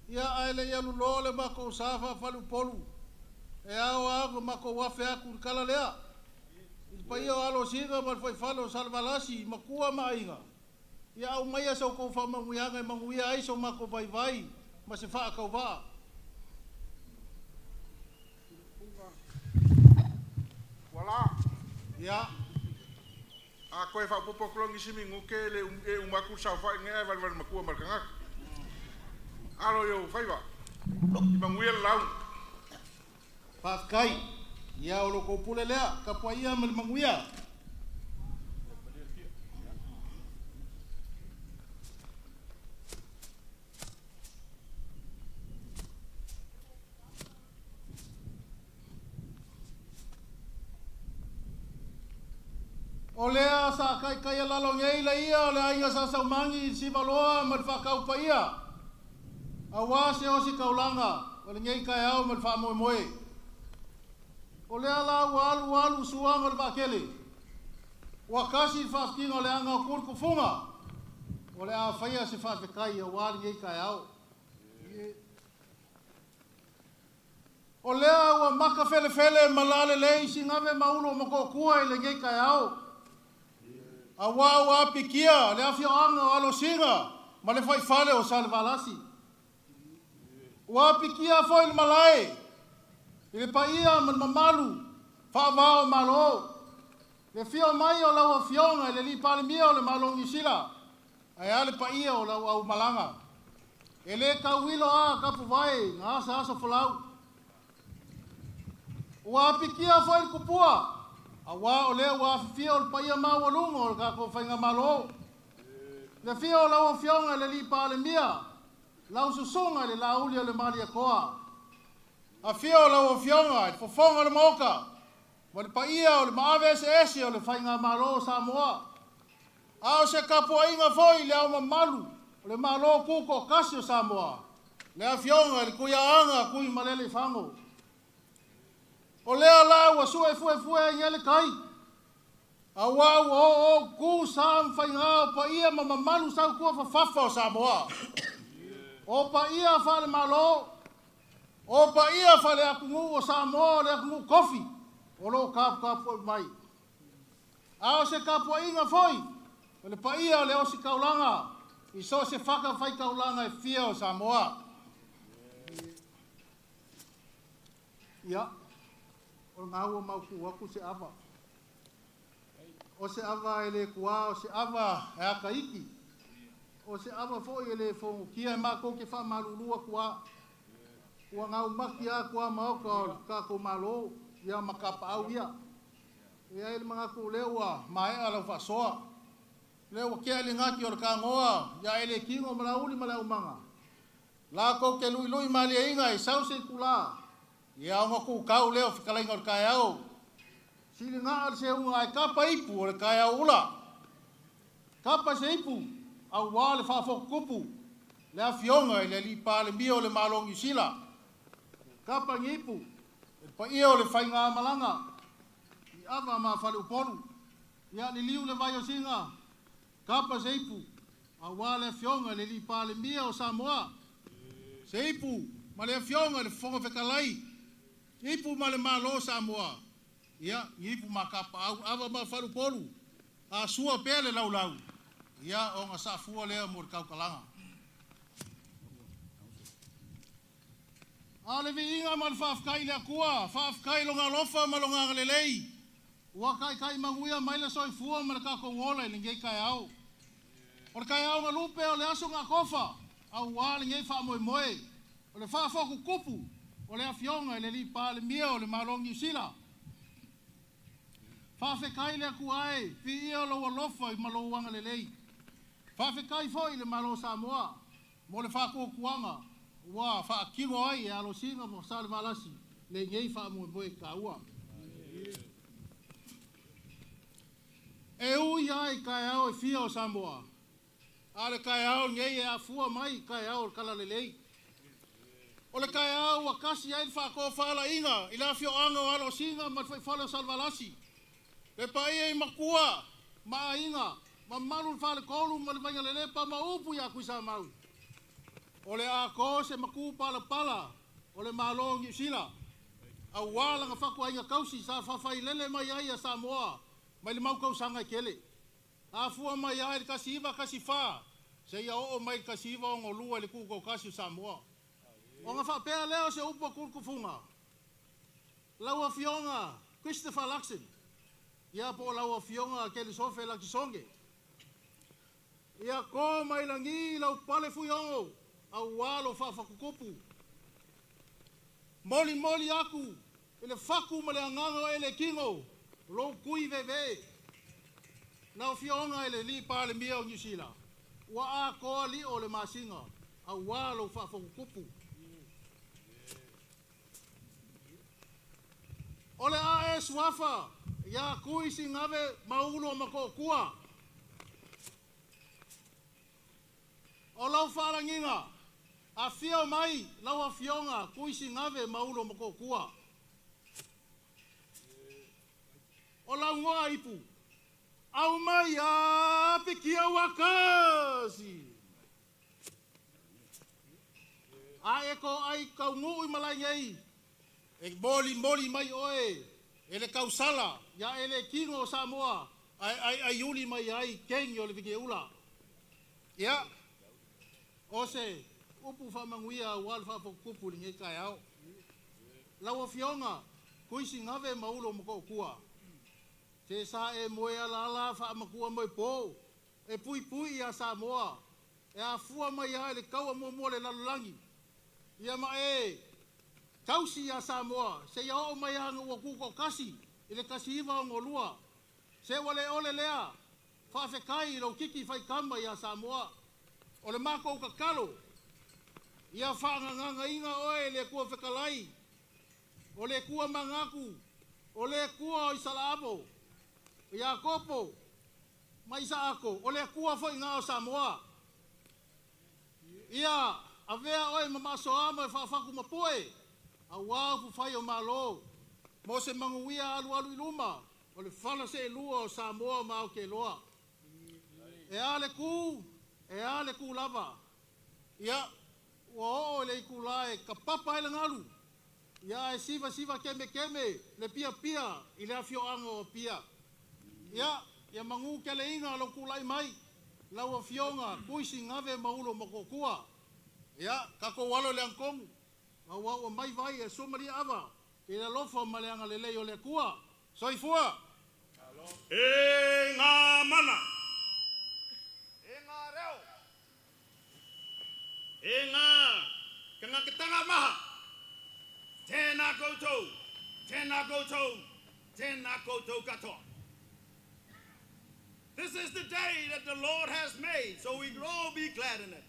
Ia, ae le i alu loa le matou sa faa-faleupolu, e ao lava ona matou afe atu i le tala lea, i le paia o Alosina ma le fuaifale o Salevalasi, Matua ma Aiga, ia aumaia sa outou faamanuiaga e manuia ai so matou vaivai ma se faatauvaa. Ia. A toe faaopoopo atu loa nisi minute e le e uma atu le saofai lenei ae valevale matua ma le tagata. Alo i ou faiva. I manuia le lauga. Faafetai. Ia o lo outou pule lea, tapuaia ma le manuia. O lea sa taitaialalo nei le ia o le aiga Sa Saumagi i le Sivaloa ma le Faataupaia, aua se ositaulaga o lenei taeao ma le faamoemoe. O lea la ua alu alu suaga o le vaatele, ua tasi le faafitiga o le aga o Tulisufuga, o le a faia se faafetai aua lenei taeao. O lea ua maka felefele ma lalelei Sigave ma Ulu o Motootua i lenei taeao, aua ua apikia le afioaga o Alosina ma le faifale o Salevalasi. Ua apikia foi le malae i le paia ma le mamalu faavao o Malo, le afio mai o lau Afioga i le Alii Palemia o le Malo o Niu Sila, ae a le paia o lau aumalaga. E le tauilo a tapuvae na asaaso folau. Ua apikia foi le tupua, aua o lea ua afifio le paia maualuga o le tatou faigamalo. Le afio o lau Afioga i le Alii Palemia, lau Susuga i le Laauli o le Malietoa. Afio lau Afioga i le Fofoga o le Maota ma le paia o le maave eseese o le faigamalo o Samoa. A o se tapuaiga foi i Le Ao Mamalu o le Malo Tutoatasi o Samoa, le Afioga i le Tuiaana Tuimalealiifano. O lea la ua suefuefue ai nei le tai, aua ua ooootutu sa ma faiga o paia ma mamalu sautuafafafa o Samoa. O paia faale-Malo, o paia faale-atunuu o Samoa o le atunuu tofi o lo o taputapuai mai. A o se tapuaiga foi o le paia o le ositaulaga i so o se fatafaitaulaga e fia o Samoa. Ia, o lena ua mautu atu se ava. O se ava e le tuā, o se ava e ata iki, o se ava foi e le fogotia e matou te faamalulu atu lava. Ua gaumati lava tuamaota o le tatou Malo, ia ma tapaau ia. E i ai le manatu o lea ua maea lau faasoa, lea ua tea le gati o le tanoa ia Elekino ma Laauli ma le aumaga, latou te luilui malieina e sau se itulā, ia ona tutau lea o fetalaiga o le taeao, siligaa le seuga ae tapa ipu o le taeao ula. Tapa se ipu aua le faafotutupu le afioga i le Alii Palemia o le Malo o Niu Sila. Tapa ni ipu e le paia o le faigamalaga i ava ma faleupolu. Ia liliu le vai o Siga, tapa se ipu. Auā le Afioga i le Alii Palemia o Samoa, se ipu ma le Afioga i le Fofoga Fetalai, ipu ma le Malo o Samoa, ia, ni ipu ma kapaau, ava ma faleupolu, a sua pea le laulau, ia, ona saafua lea mo le tautalaga. A o le viiga ma le faafetai i le Atua, faafetai i Lona alofa ma Lona agalelei, ua taitai manuia mai le soifua ma le tatou ola i lenei taeao. O le taeao na lupe o le aso na tofa, auā lenei faamoemoe, o le faafotutupu o le Afioga i le Alii Palemia o le Malo o Niu Sila. Faafetai i le Atua e, viia lou alofa ma lou agalelei. Faafetai foi i le Malo o Samoa mo le faatuatuaga ua faatino ai e Alosina ma Salevalasi lenei faamoemoe taua. E ui lava i taeao e fia o Samoa, a o le taeao lenei e afua mai i taeao o le Talalelei. O le taeao ua tasi ai le faatofalaiga i le afioaga o Alosina ma le fuaifale o Salevalasi, le paia i matua ma aiga, mamalu le faletolu ma le Vaigalelepa ma upu ia Tuisamau. O le a to se matupalapala o le Malo o Niu Sila, auā lana fatuaiga tausi sa faafailele mai ai ia Samoa mai le mau tausaga e tele. Afua mai lava i le 1914 seia oo mai i le 1962 i le tutoatasi o Samoa. Ona faapea lea o se upu a Tulutufuga, lau Afioga Christopher Luxon, ia po o lau Afioga Kelisofe Lakisonge, ia to mai lagi lau pale fuiogo auā lou faafatutupu. Molimoli aku i le fatu ma le agaga o Elekino lou tui veve. Lau Afioga i le Alii Palemia o Niu Sila, ua atoa lio o le masina auā lou faafotutupu. O le a e suafa ia Tui Sigave Maulu o Matootua. O lau faalagiga, afio mai lau Afioga Tui Sigave Maulu o Matootua. O lau goa ipu, aumai a pikia ua kasi. A e ko ai kaunuu i malae nei, e molimoli mai oe e le tausala ia e le kino o Samoa ae aiaiuli mai ai keni o le vigeula. Ia, o se upu faamanuia auā le faafotutupu i lenei taeao. Lau Afioga Tuisigave Maulo o Matootua, se sa e moe alaala faamatua moepo e puipui iā Samoa e afua mai lava i le taua muamua o le lalolagi, ia ma e tausi iā Samoa seia oo mai lava ina ua tutoatasi i le 1962. Se ua le ole lea, faafetai i lou kiki faikama iā Samoa. O le matou tatalo, ia faagagagaina oe e le Atua Fetalai, o le Atua manatu, o le Atua o Isalaamo, o Iakopo ma Isaako, o le Atua foi na o Samoa. Ia avea oe ma maasoa ma e faafatumapue, auā upufai o Malo, mo se manuia alualu i luma o le fala seelua o Samoa ma Aotearoa. E a le ku, e a le ku lava. Ia, ua oo i le itulā e kapapa ai le galu, ia ae sivasiva kemekeme le piapia i le afioaga o Apia. Ia, ia manū keleina lou tulai mai, lau Afioga Tuisigave Maulo Matootua. Ia, tatou alo i le agatonu, auā ua mai vai e Suamaliiaava i le alofa ma le agalelei o le Atua. Soifua! E ngā mana. E ngā reo. E ngā kangaketanga maha. Tēnā koutou, tēnā koutou, tēnā koutou katoa. This is the day that the Lord has made, so we will all be glad in it.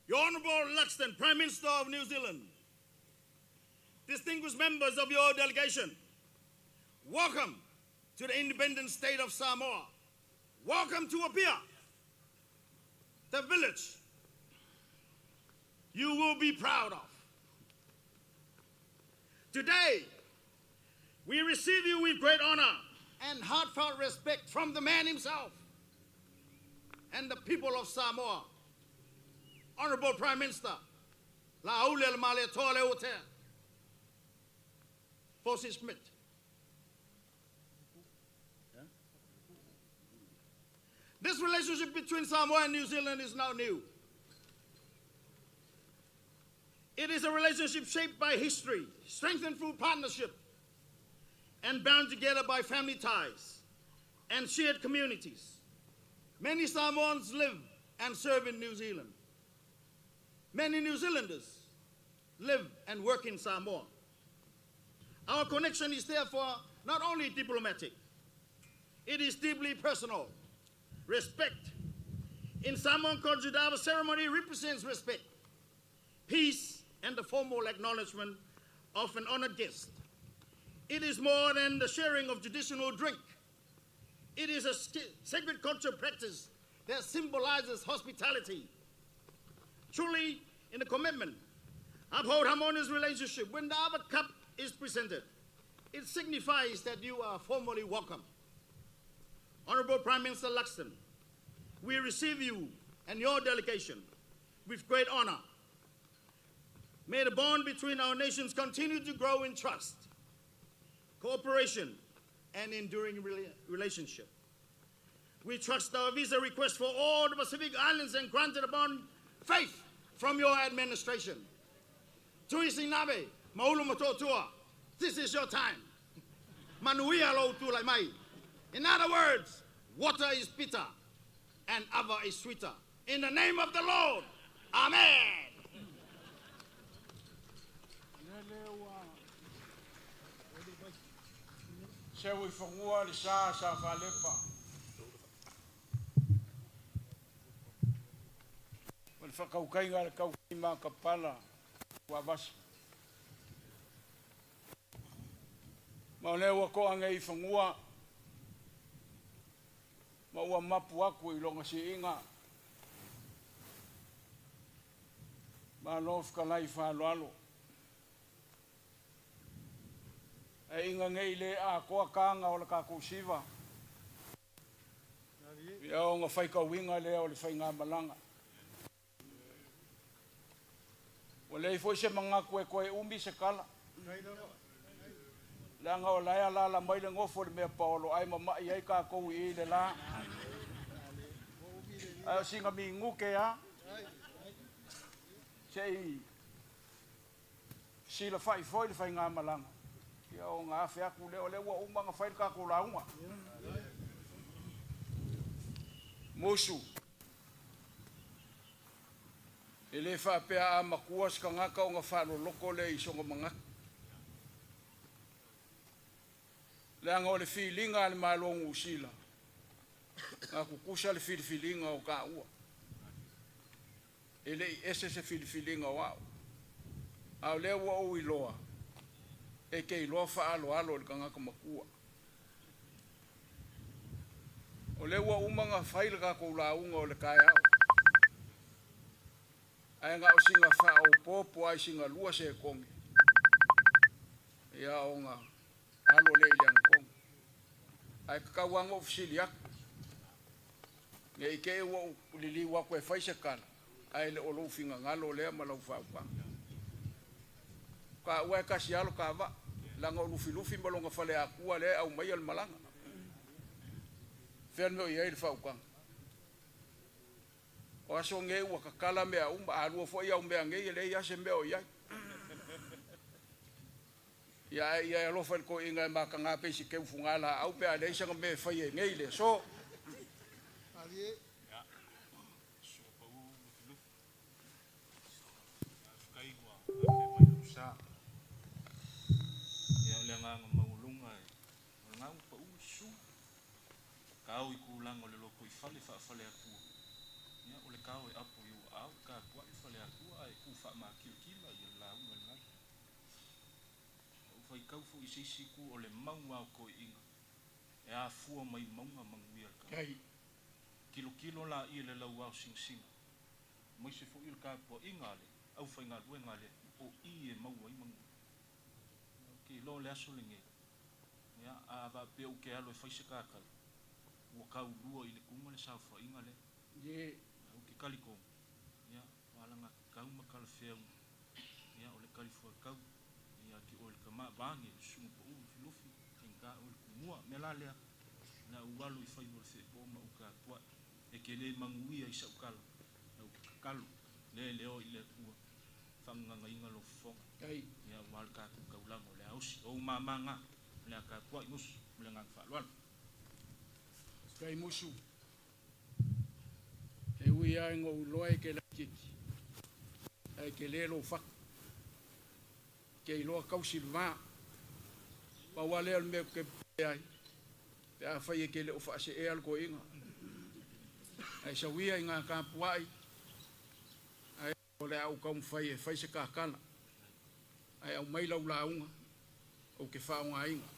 Your Honourable Luxton, Prime Minister of New Zealand, distinguished members of your delegation, welcome to the independent state of Samoa. Welcome to Apia, the village you will be proud of. Today, we receive you with great honor and heartfelt respect from the man himself, and the people of Samoa. Honorable Prime Minister, Laauli a le Malietoa Leuatea. Fosi Smith. This relationship between Samoa and New Zealand is not new. It is a relationship shaped by history, strengthened through partnership, and bound together by family ties and shared communities. Many Samoans live and serve in New Zealand. Many New Zealanders live and work in Samoa. Our connection is therefore not only diplomatic, it is deeply personal. Respect. In Samoan culture, the ceremony represents respect, peace, and the formal acknowledgement of an honored guest. It is more than the sharing of traditional drink. It is a sacred culture practice that symbolizes hospitality. Truly, in the commitment, uphold harmonious relationship. When the other cup is presented, it signifies that you are formally welcome. Honorable Prime Minister Luxon, we receive you and your delegation with great honor. May the bond between our nations continue to grow in trust, cooperation, and enduring relationship. We trust our visa request for all the Pacific Islands and granted upon faith from your administration. Tui Sinabe, Maulu Matotua, this is your time. Manuia lo tulai mai. In other words, water is bitter and ava is sweeter. In the name of the Lord, Amen. Seu i fagua le sa sa faalepa. O le whakaukaiga le kaukaima ka pala ua vasa. Ma o lea ua to'a nei i fagua ma ua mapu aku i loga si'iga. Malo fetalai fa'aloalo. Ae iga nei le atoa taga o le tatou siva. Ia ona faitauina lea o le faigamalaga. Ua leai foi se manatu e toe umi se tala. Leaga o la e alaala mai le nofo i le mea paolo ae mama'i ai tatou i i le la. Ae o sina minute a se i silafa'i foi le faigamalaga, ia ona afe atu lea o lea ua uma ona fai le tatou lauga. Musu, e lē faapea a matua se tagata ona faaloloto lea i sona manatu. Leaga o le filiga a le Malo Nusila, na tutusa le filifiliga o taua. E le'i ese se filifiliga o a'u. A o lea ua ou iloa, e te iloa fa'aaloalo i le tagata matua. O lea ua uma ona fai le tatou lauga o le taeao. Ae na o sina faaopoopo ai sina lua sekone. Ia ona alo lea i le agatonu. Ae tatau lava ona ou fesili atu. Ne i te i ua ou liliu atu e fai se tala, ae le o lou finagalo lea ma lau fautuaga. Taua e tasi lava lo ta vaa, leaga o Lufilufi ma lona faleatua lea e aumaia le malaga. Fea le mea o i ai le faautaga? O aso nei ua tatala mea uma, a lua foi au mea nei e leai lava se mea o i ai. Ia ae ia e alofa i le toeaina e mataga pei se teu fugalaau pe a leai sana mea e faia i nei le aso. Ia o le agaga maualuga e o le agaga pau le susu kao i tulaga o le lotoifale faafaleatua ia o le kao e apo i ou aao e tapuai le faleatua ae tu faamakilatila ia le lauga i le galu. Ua ou faitau foi i se isi itu o le mau lava o toeaiina e afua mai mauga manuia le tagata. Tilotilo laia i le lauao sinasina aemaise foi o le tapuaiga a le aufaigaluega a le Atua o i e maua ai manuia. Ou te iloa o le aso lenei, ia, a faapea ou te alu e fai se ta tala, ua taulua i le tuga le saofaiga lea. Ae ou te talitonu, ia, o alagatatau ma talafeauga, ia, o le talifuaitau ia te oe le tama, vaeane le Susuga Pau Lufilufi, faigata oe le Tumua. O le mea la lea, o le a ou alo i faiva o le feepo ma ou tapuai. E te le manuia i sau tala, ae ou te tatalo lea e le o i le Atua, faagaganaina lou fofoga, ia, aua le tatou taulaga o le a osi. O ou mama na, o le a tapuai musu ma le agaga faaaloalo. Faafetai Musu. E ui lava ina ou iloa e te laitiiti, ae tele lou fatu. E te iloa tausi le va. Pau lava lea o le mea ou te pipii ai, pe afai e te le o faaseea le toeaina. Ae sau ia ina tapuai, ae o le a ou taumafai e fai se ta tala. Ae aumai lau lauga ou te faaaogaina.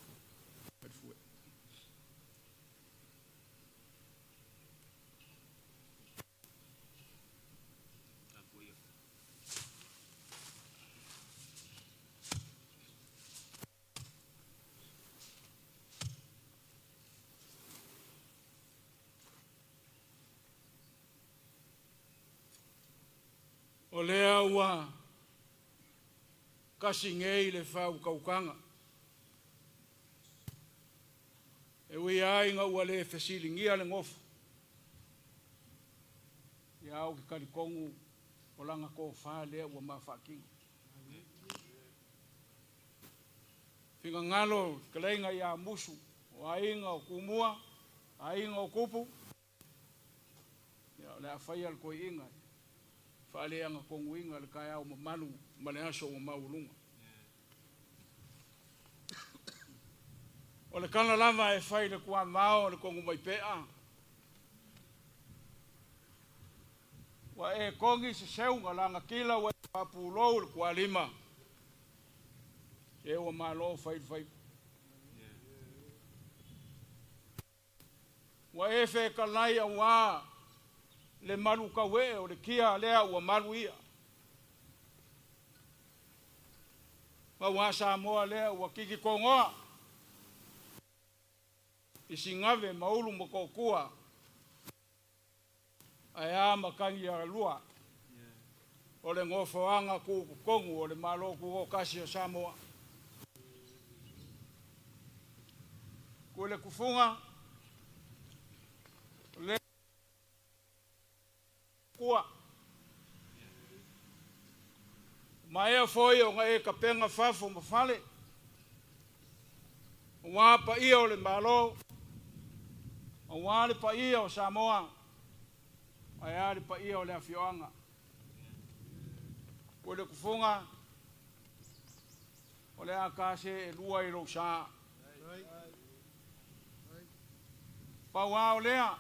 O lea ua tasi nei le faautautaga, e ui lava ina ua le fesiligia le nofo, ia ou te talitonu o lana tofa lea ua ma faatino. Finagalo le fetalaiga ia Musu, o aiga o Tumua, aiga o Tupu, ia o le a faia le toeaiina e faaleagatonuina le taeao mamalu ma le aso ua maualuga. O le tala lava e fai i le tuavao o le Tonumaipea, ua e togi se seuga lagatila ua e faapulou i le tualima, se ua malo fai le faiva. Ua e fetalai auā le malu tauee o le kia lea ua malu ia. Auā Samoa lea ua titi togoa i Sigave ma Ulu Motootua ae a matagi alua o le nofoaga tutotonu o le Malo Tutoatasi o Samoa. Ku le tufuga le tua. Maea foi ona e tapena fafo ma fale, aua paia o le Malo, aua le paia o Samoa, ae a le paia o le afioaga. Ua le tufuga, o le a ta seelua i lou sa. Pau lava o lea,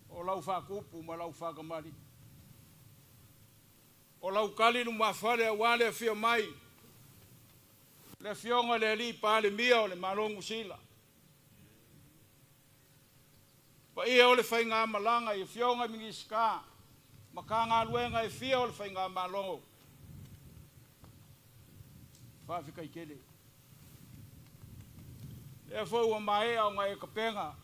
o lau faatupu ma lau faatamalii. O lau tali lumafale aua le afio mai, le Afioga i le Alii Palemia o le Malo o Niu Sila. Paia o le faigamalaga i Afioga i Minisita, Matagaluega e fia o le faigamalo. Faafetai tele. Lea foi ua maea ona e tapena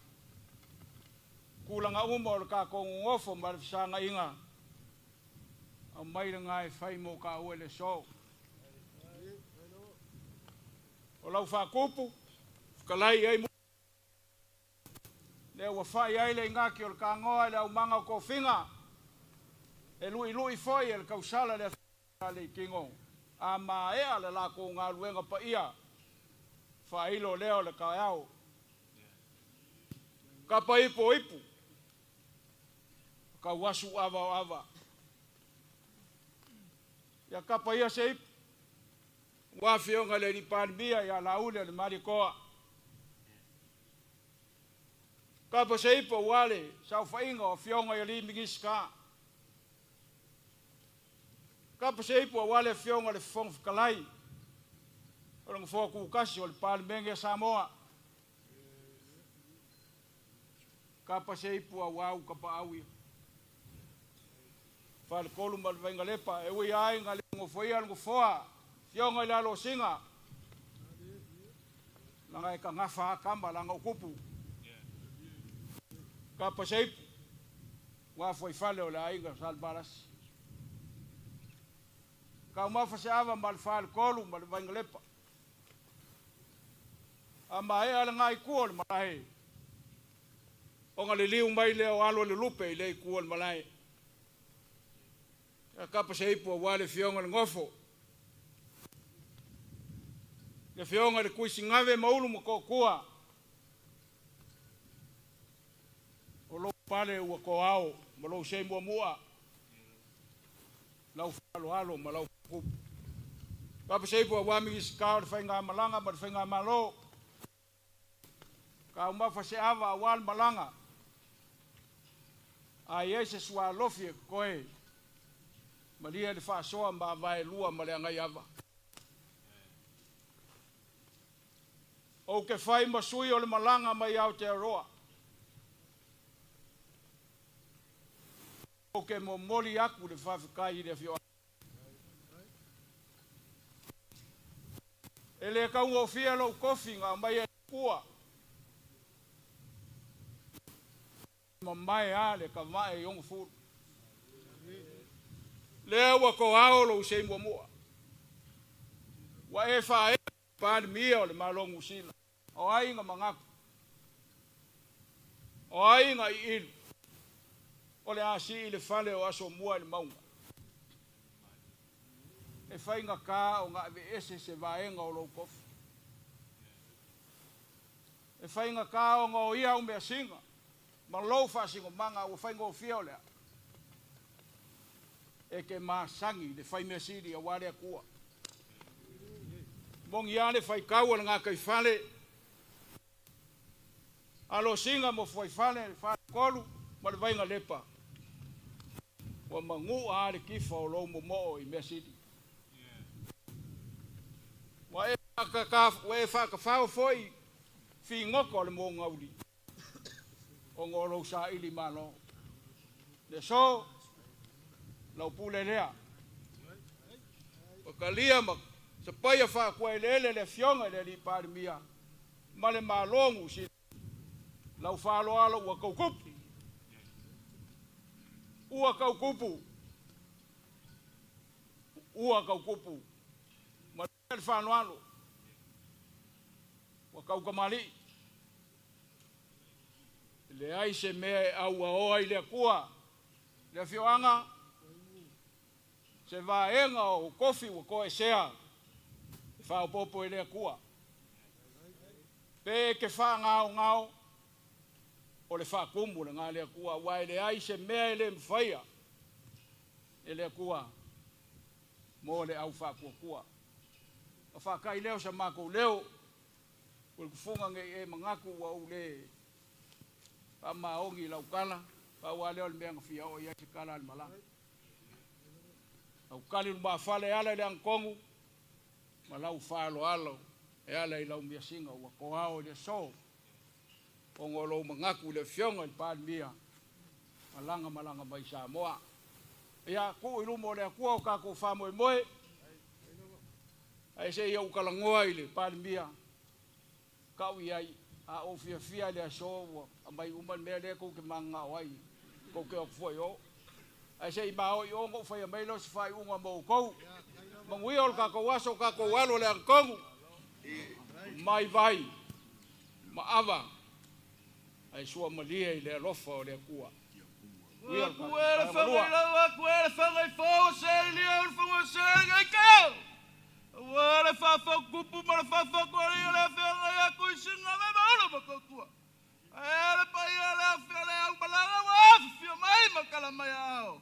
tulaga uma o le tatou nonofo ma le fesagaiga, aumai lena e fai mo taua i le aso. O lau faatupu, fetalai i ai lea ua fai ai le igaki o le tanoa i le aumaga o tofiga, e luilui foi e le tausala le afioga le itino, a maea le latou galuega paia, faailo lea o le taeao. Kapa ipu o ipu, tauasu ava o ava. Ia kapa ia se ipu, ua afioga i le alii Palemia ia Laauli o le Malietoa. Kapa se ipu aua le saofaiga o afioga i alii Minisita. Kapa se ipu aua le afioga i le Fofoga Fetalai o le Nofoa Tutasi o le Palemene a Samoa. Kapa se ipu aua ou tapaau ia. Faletolu ma le Vainalepa, e ui lava ina le nofoia le nofoa, afioga i le Alosina, leaga e tagafa lava tama leaga o tupu. Kapa seipu, ua fuaifale o le aiga Salevalasi. Taumafa se ava ma le faletolu ma le Vaigalepa. A maea le gaikua o le malae, ona liliu mai lea o alo o le lupe i le itu o le malae. Ia kapa se ipu aua le afioga i le Nofo, le afioga i le Tuisigave Maulu Motootua, o lou pale ua toao ma lou sei muamua, lau faaaloalo ma lau faatupu. Kapa se ipu aua Minisita o le Faigamalaga ma le Faigamalo, taumafa se ava aua le malaga, a i ai se sualofi e totoe, malie le faasoa ma vaelua ma le agaiava. Ou te fai ma sui o le malaga mai Aotearoa. Ou te momoli atu le faafetai i le afioaga. E le taugofie lou tofi na aumai e le Atua. E mamae lava le tavae i ona fulu. Lea ua toao lou sei muamua. Ua e faaee i le Palemia o le Malo o Niu Sila. O ai na manatu? O ai na i'ilu? O le a sii le fale o Asomua i le mauga. E faigata ona aveese se vaega o lou tofi. E faigata ona o ia au measina ma lou faasinomaga ua faigofie o le a. E te masani i le fai mea sili aua le Atua. Moni lava le faitau a le gataifale, Alosina ma Fuaifale, le Faletolu ma le Vainalepa, ua manua lava le tifa o lou momoo i mea sili. Ua e faatafao foi figota o le mogauli ona o lou saili malo. Le aso, lau pule lea. Ua talia ma sapaia faaatuaeleele le Afioga i le Alii Palemia ma le Malo o Niu Sila, lau faaaloalo ua tautupu. Ua tautupu. Ua tautupu. Manuia le faaaloalo. Ua tautamalii. E leai se mea e auaoa i le Atua, le afioaga, se vaega o tofi ua toesea e faaopoopo e le Atua. Pe e te faagaogao, o le faatumu lena a le Atua, aua e leai se mea e le mafaia e le Atua mo le au faatuatua. Ona faatai lea o sa matou leo, o le tufuga ne i e manatu ua ou le faamaoni i lau tala, pau lava lea o le mea na fia oo i ai se tala a le malaga. Lau tali lumafale e ala i le agatonu ma lau faaaloalo e ala i lau measina ua toao i le aso ona o lou manatu i le Afioga i le Palemia malaga malaga mai Samoa. Ia, tuu i luma o le Atua o tatou faamoemoe, ae se i ou talanoa i le Palemia, tau i ai, a ou fiafia i le aso ua aumai uma le mea lea tou te mananao ai, tou te o atu foi i o. Ae se i maoi o ona ou faia mai lea o se faaiuga mo outou. Manuia o le tatou aso, o tatou alo i le agatonu, mai vai ma ava, ae suamalie i le alofa o le Atua. Manuia le tatou Akuele taeao malua. whangailau, akuele whangaifo, se ilia o le whango se ngai keo. Ua le whawhakupu ma le whawhakuari o le awhea ia kui singa me maulu ma koutua. Ae le paia le awhea le au malanga wa awhia mai ma kala mai ao.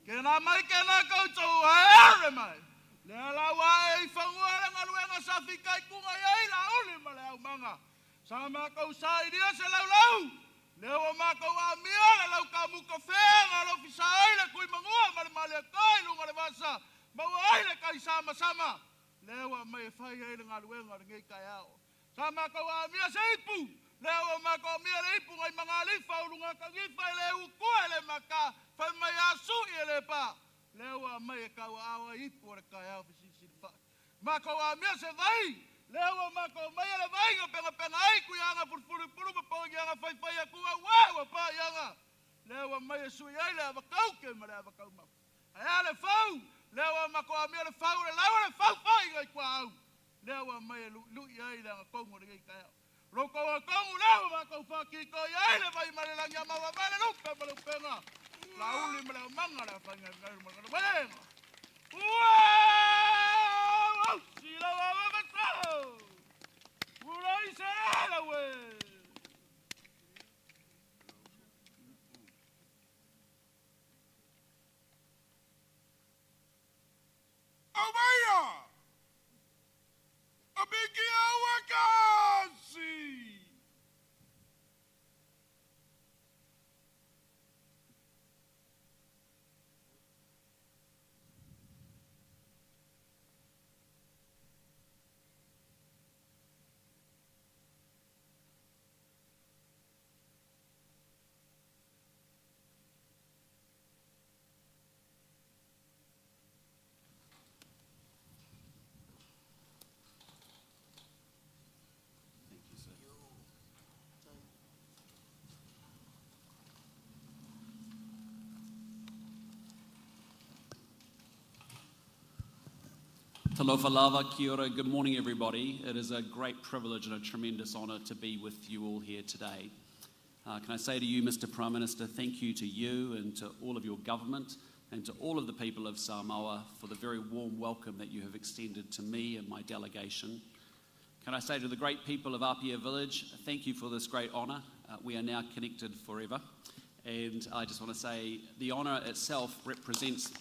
Ke nā mai ke nā koutou ae mai. Le ala wa e i whangua le ngaluenga sa whikai kunga ia i la uli ma le au manga. Sa mākou sa ilia se laulau. Le ua mākou a mia le lau ka muka whenga lo fisa ai le kui mangua ma le malia kai lunga le vasa. Maua ai le kai sama sama. Le ua mai e whai ai le ngaluenga le ngei kai ao. Sa mākou a mia se ipu. Le ua mākou a mia le ipu ngai mangalifa ulunga kangifa e le ukua e le maka. Whai mai a sui e le pa. Le ua mai e kau au ai ipu o le kai ao fisisi whai. Mākou a mia se vai. Lea ua matou aumaia le vaaiga pegapegaai tuiaga fulufulu i pulu ma pogiaga faifai atu auā ua pa'iaga. Lea ua aumai e sui ai le avakauke ma le avakaumafa. Ae a le fau? Lea ua matou amia le fau o le lau o le faufo'iga i tuaau. Lea ua aumai e lu'ilu'i ai le agatonu o lenei taeao. Lo outou agatonu lea ua matou faatito'i ai le vai mai le lagi a maua mai le lupe ma le upega lauli ma le aumaga le afaigaluega ma le galuega. Ua ausi lau avavatao ulai se laue. Aumaia! Abikia ua kasi! Thank you, sir. Talofa lava, kia ora, good morning everybody. It is a great privilege and a tremendous honour to be with you all here today. Can I say to you, Mr Prime Minister, thank you to you and to all of your government and to all of the people of Samoa for the very warm welcome that you have extended to me and my delegation. Can I say to the great people of Apia Village, thank you for this great honour. We are now connected forever. And I just want to say the honour itself represents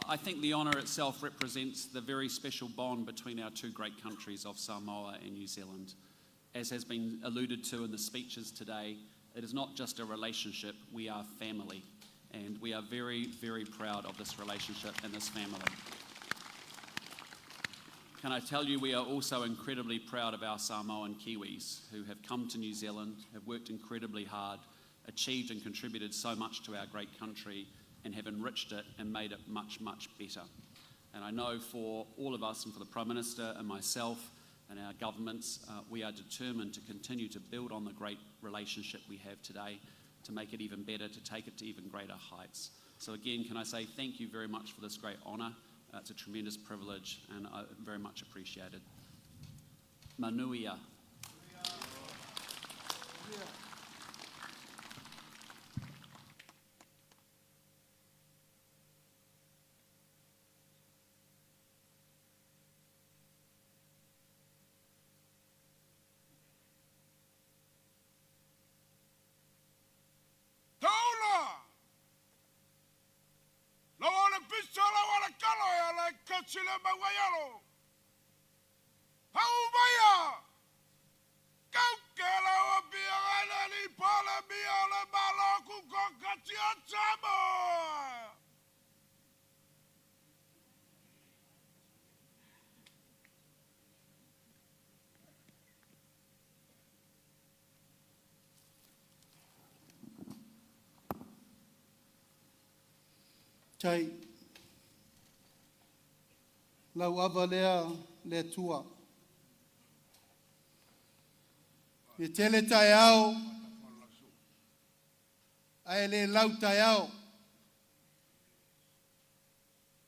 I think the honour itself represents the very special bond between our two great countries of Samoa and New Zealand. As has been alluded to in the speeches today, it is not just a relationship, we are family. And we are very, very proud of this relationship and this family. Can I tell you, we are also incredibly proud of our Samoan Kiwis who have come to New Zealand, have worked incredibly hard, achieved and contributed so much to our great country, and have enriched it and made it much, much better. And I know for all of us and for the Prime Minister and myself and our governments, we are determined to continue to build on the great relationship we have today, to make it even better, to take it to even greater heights. So again, can I say thank you very much for this great honour. It's a tremendous privilege and I very much appreciated. Manuia. Taula! Lau o le piso lau o le kalo e ala e kasi le mauaialo. Hau maia! Kauke lau o pia le li pale mia o le malo ku kokati o Samoa! Tai lau ava lea le Atua. E tele taeao ae le lau taeao.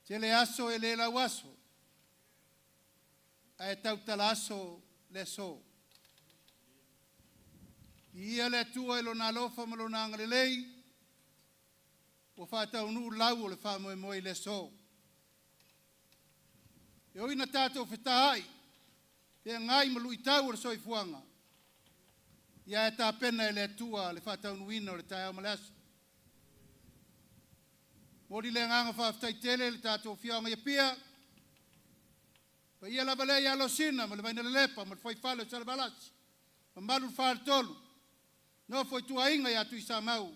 Tele aso e le lau aso. Ae tautala aso le aso. Ia le Atua i lona alofa ma lona agalelei, ua faataunuu lau o le faamoemoe i le aso. E ui na tatou fetaai, feagai ma luitau o le soifuaga, ia e tapena e le Atua le faataunuuina o le taeao ma le aso. Momoli le agaga faafetai tele i le tatou afioaga i Apia, paia lava lea ia Alosina ma le Vainalelepa ma le Fuaifale o Salevalasi, mamalu le faletolu, nofo i tuaiga ia Tuisamau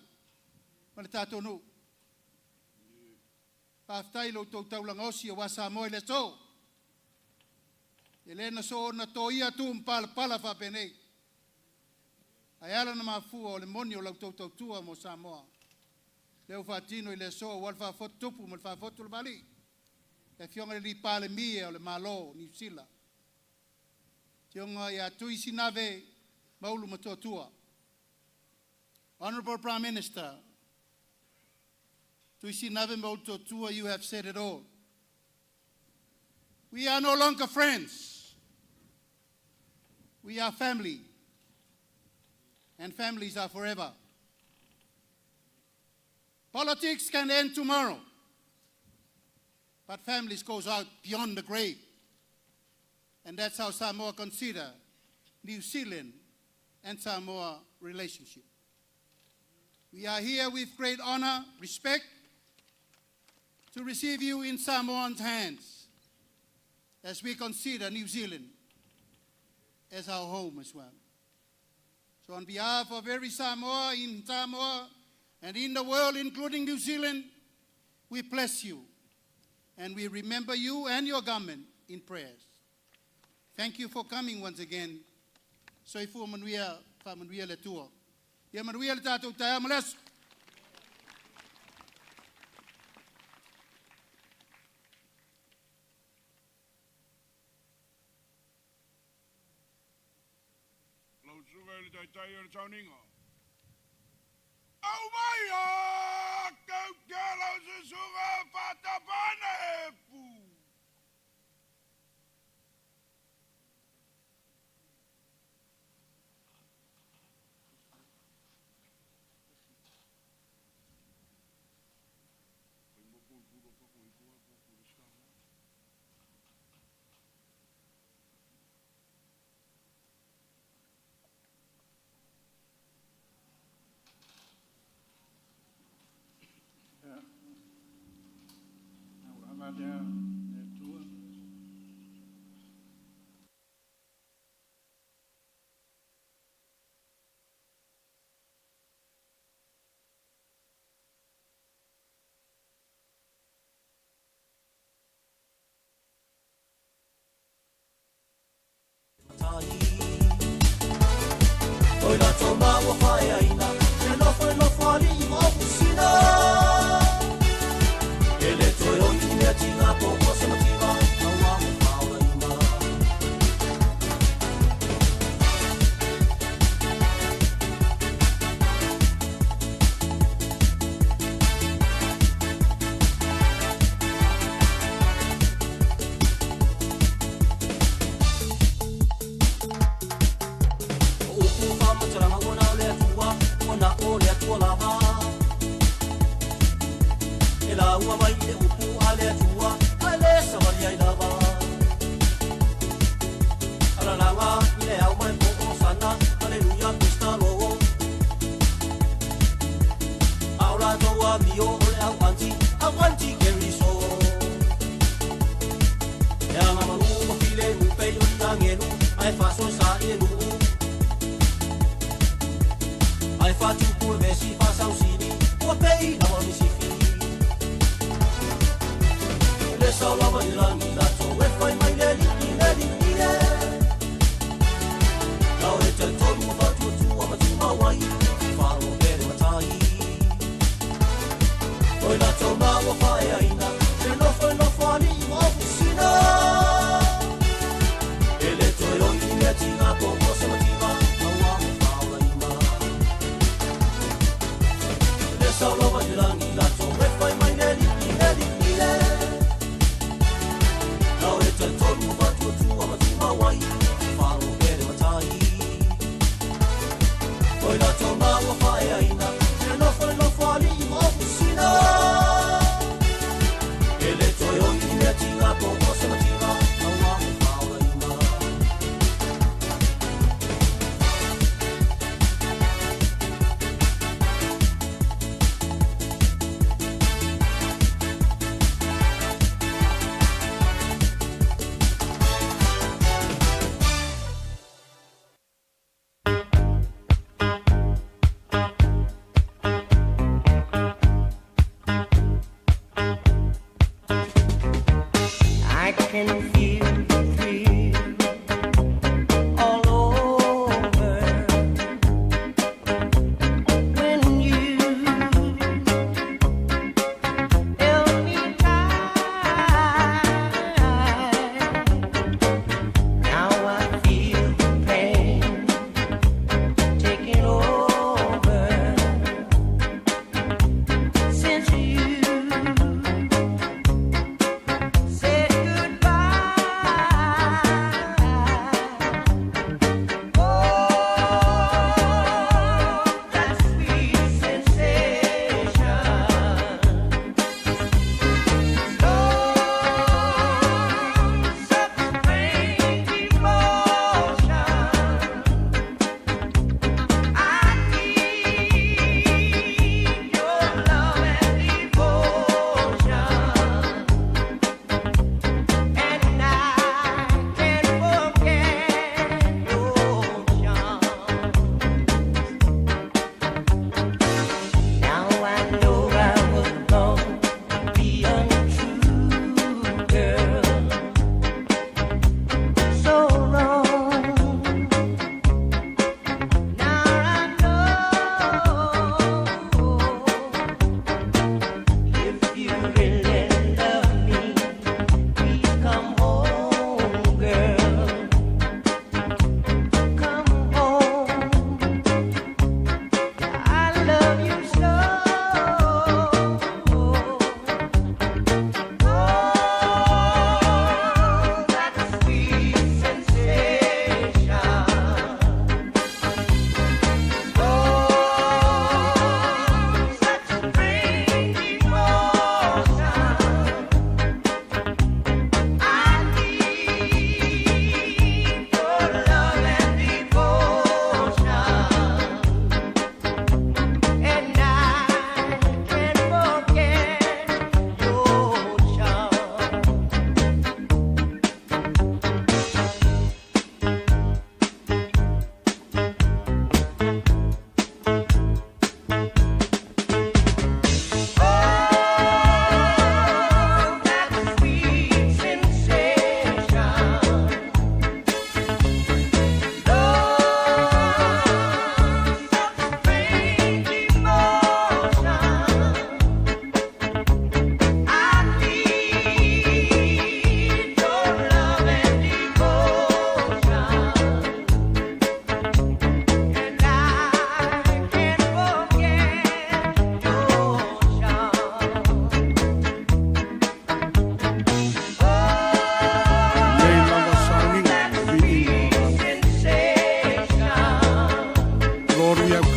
ma le tatou nuu. Faafetai i lo outou taulaga osi aua Samoa i le aso. E le na soona toia tu ma palapala faapenei. Ae ala na mafua o le moni o la outou tautua mo Samoa. Lea ua faatino i le aso aua le faafotu tupu ma le faafotu le vali. Le Afioga i le Palemia o le Malo o Niu Sila, Afioga ia Tui Sinave Maulu Motootua. Honorable Prime Minister, Tui Sinave Maulu Motootua, you have said it all. We are no longer friends. We are family, and families are forever. Politics can end tomorrow, but families goes out beyond the grave. And that's how Samoa consider New Zealand and Samoa relationship. We are here with great honor, respect, to receive you in Samoan's hands as we consider New Zealand as our home as well. So on behalf of every Samoa in Samoa and in the world, including New Zealand, we bless you and we remember you and your government in prayers. Thank you for coming once again. Soifua manuia, faamanuia le Atua. Ia manuia le tatou taeao ma le aso. Lau susuga i le Taitai o le Sauniga. Aumai a kau lau susuga faatapana e pu.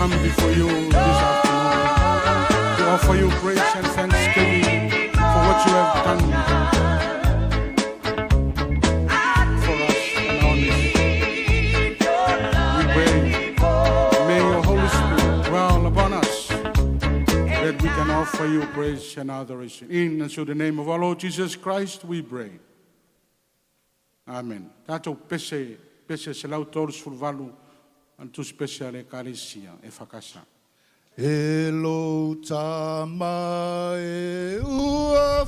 come before you this afternoon to offer you praise and thanksgiving for what you have done for us and our nation. We pray, may your Holy Spirit dwell upon us that we can offer you praise and adoration. In and through the name of our Lord Jesus Christ, we pray. Amen. Tatou pese, pese 138, an tusi pese a le Ekalesia EFKS. E lou tama e ua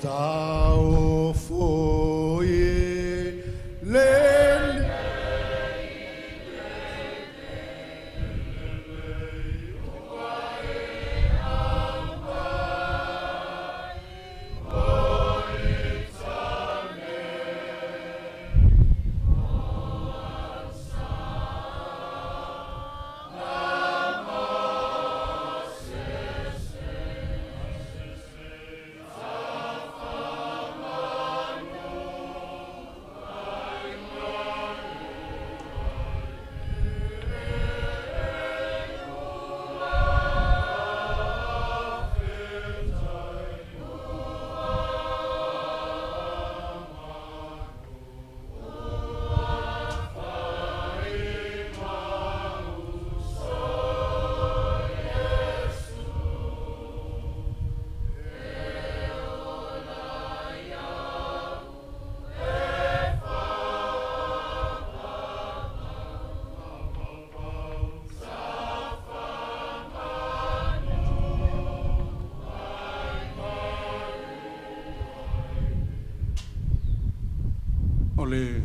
Taofo i le O le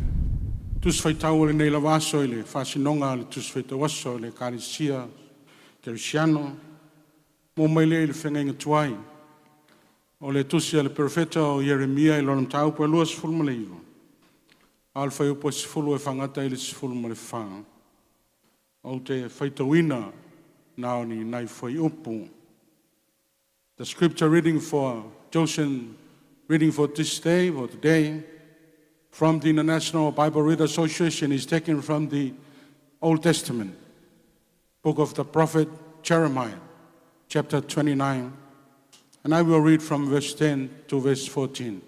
Tusi Faitau o lenei lava aso i le faasinoga a le Tusi Faitau Aso a le Ekalesia Kerisiano, mo mai lea i le feagaiga tuai. O le tusi a le perofeta o Ieremia i lona mataupu e 29, a o le fuaiupu e 10 e faagata i le 14. Ou te faitauina na o ni nai fuaiupu. The scripture reading for chosen reading for this day, for today, from the International Bible Reader Association is taken from the Old Testament, book of the prophet Jeremiah, chapter 29, and I will read from verse 10 to verse 14.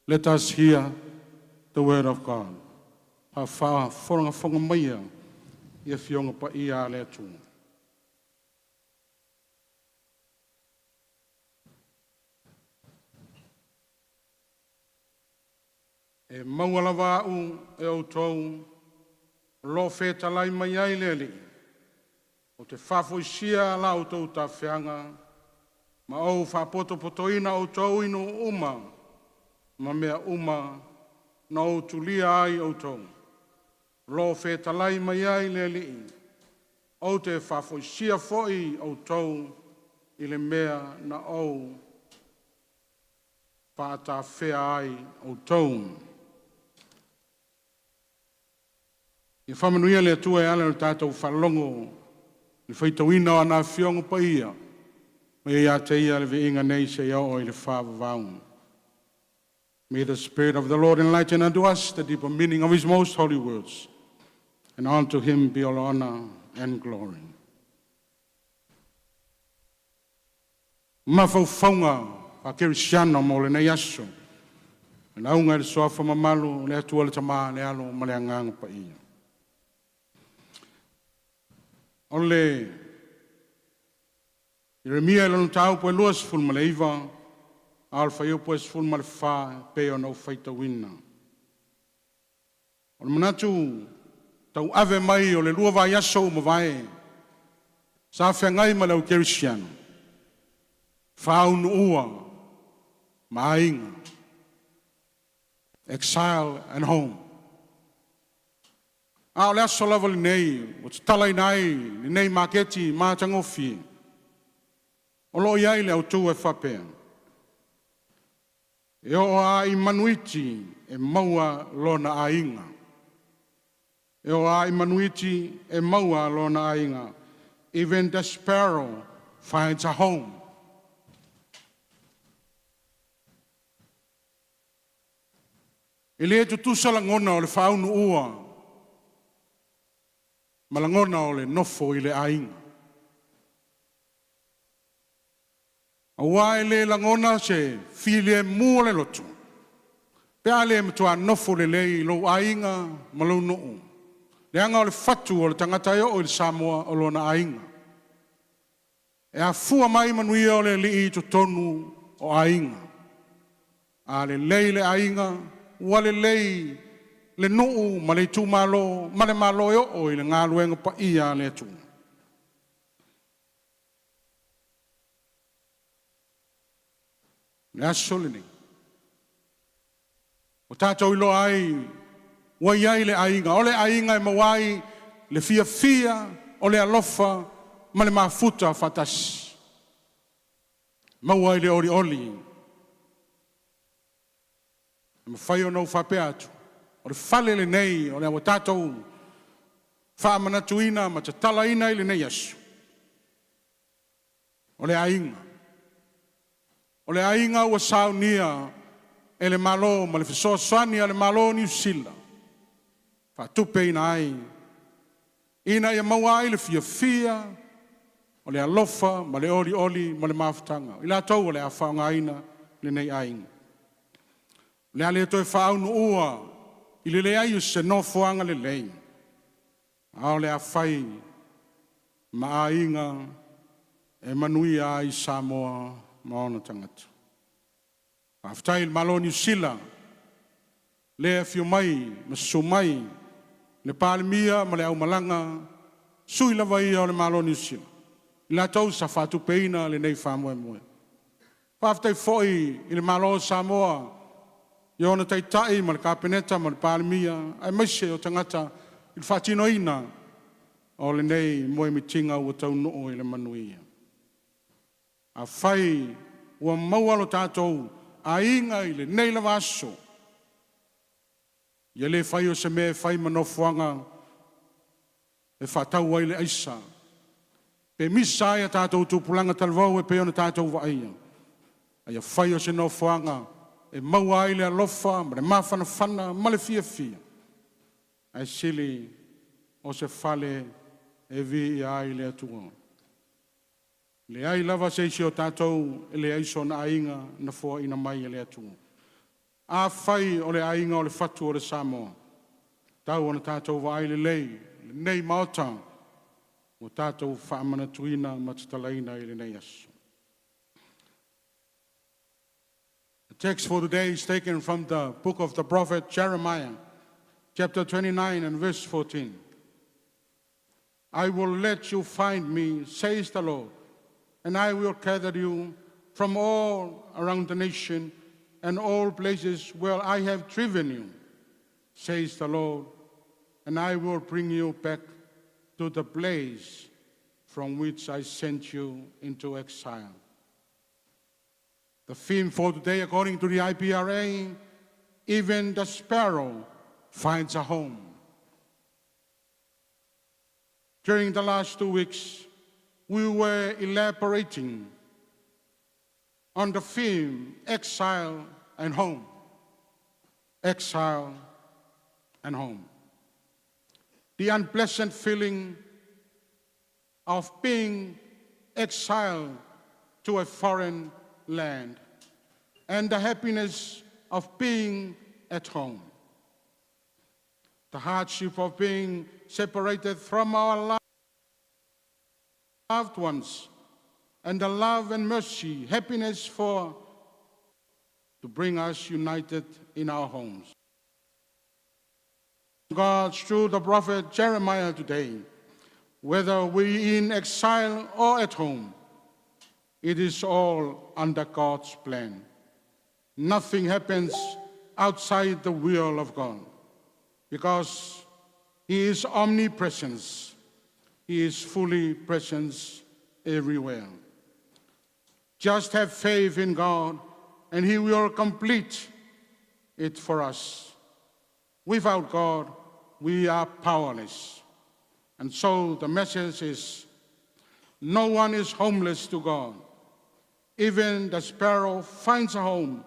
Let us hear the word of God. Faafofoga maia i afioga paia a le Atua. E maua lava a'u e outou o loo fetalai mai ai le Alii, ou te faafoisia la outou tafeaga ma ou faapotopotoina outou i nuu uma ma mea uma na ou tulia ai outou. O loo fetalai mai ai le Alii, ou te faafoisia foi outou i le mea na ou faatafea ai outou. Ia faamanuia le Atua e ala i o tatou faalogo i le faitauina o ana Afioga Paia, ma ia ia te Ia le viiga nei seia oo i le faavavau. May the Spirit of the Lord enlighten unto us the deeper meaning of His most holy words, and unto Him be all honor and glory. Mafaufauga. Faakerisiano mo lenei aso. E lauga i le suafa mamalu o le Atua le Tama, le Alo ma le Agaga Paia. O le Ieremia i lona mataupu e 29, a o le fuaiupu e 14 e pei ona ou faitauina. O le manatu tauave mai o le lua vaiaso ua mavae, sa feagai ma le au kerisiano, faaunuua ma aiga, exile and home. A o le aso lava lenei ua tatalaina ai lenei maketi matagofie, o lo o i ai le autu e faapea, e oo lava i manuiti e maua lona aiga. E oo lava i manuiti e maua lona aiga. Even the sparrow finds a home. E le tutusa lagona o le faaunuua ma lagona o le nofo i le aiga. Aua e le lagona se filemu o le loto pe a le matua nofo lelei lou aiga ma lou nuu, leaga o le fatu o le tagata e oo i Samoa o lona aiga. E afua mai manuia o le Alii i totonu o aiga. A lelei le aiga, ua lelei le nuu ma le itumalo ma le Malo e oo i le galuega paia a le Atua. O le aso lenei, ua tatou iloa ai ua i ai le aiga, o le aiga e maua ai le fiafia, o le alofa ma le mafuta faatasi, maua ai le olioli. E mafai ona ou faapea atu, o le fale lenei o lea ua tatou faamanatuina ma tatalaina i lenei aso, o le aiga. O le aiga ua saunia e le Malo ma le fesoasoani a le Malo o Niu Sila, faatupeina ai ina ia maua ai le fiafia, o le alofa ma le olioli ma le mafutaga o i latou o le a faaaogaina lenei aiga. O le a le toe faaunuua i le leai o se nofoaga lelei, a o le a fai ma aiga e manuia ai Samoa ma ona tagata. Faafetai i le Malo o Niu Sila, le afio mai ma susu mai le Palemia ma le aumalaga, sui lava ia o le Malo o Niu Sila, i latou sa faatupeina lenei faamoemoe. Faafetai foi i le Malo o Samoa i ona taitai ma le Kapeneta ma le Palemia, aemaise o tagata i le faatinoina o lenei moemitiga ua taunuu i le manuia. Afai ua maua lo tatou aiga i lenei lava aso, ia le faia o se mea e fai ma nofoaga e faatau ai le aisa, pe misa ai a tatou tupulaga talavou e pei ona tatou vaaia, a ia fai o se nofoaga e maua ai le alofa ma le mafanafana ma le fiafia, ae sili o se fale e viia ai le Atua. E leai lava se isi o tatou e leai sona aiga na foaiina mai e le Atua. Afai o le aiga o le fatu o le Samoa, e tatau ona tatou vaai lelei i lenei Maota ua tatou faamanatuina ma tatalaina i lenei aso. The text for today is taken from the book of the prophet Jeremiah, chapter 29 and verse 14. I will let you find me, says the Lord, and I will gather you from all around the nation and all places where I have driven you, says the Lord, and I will bring you back to the place from which I sent you into exile. The theme for today, according to the IPRA, even the sparrow finds a home. During the last 2 weeks, we were elaborating on the theme exile and home. Exile and home. The unpleasant feeling of being exiled to a foreign land. and the happiness of being at home. The hardship of being separated from our loved ones, and the love and mercy, happiness for to bring us united in our homes. God, through the prophet Jeremiah today, whether we in exile or at home, it is all under God's plan. Nothing happens outside the will of God because He is omnipresent. He is fully present everywhere. Just have faith in God and He will complete it for us. Without God, we are powerless. And so the message is no one is homeless to God. Even the sparrow finds a home.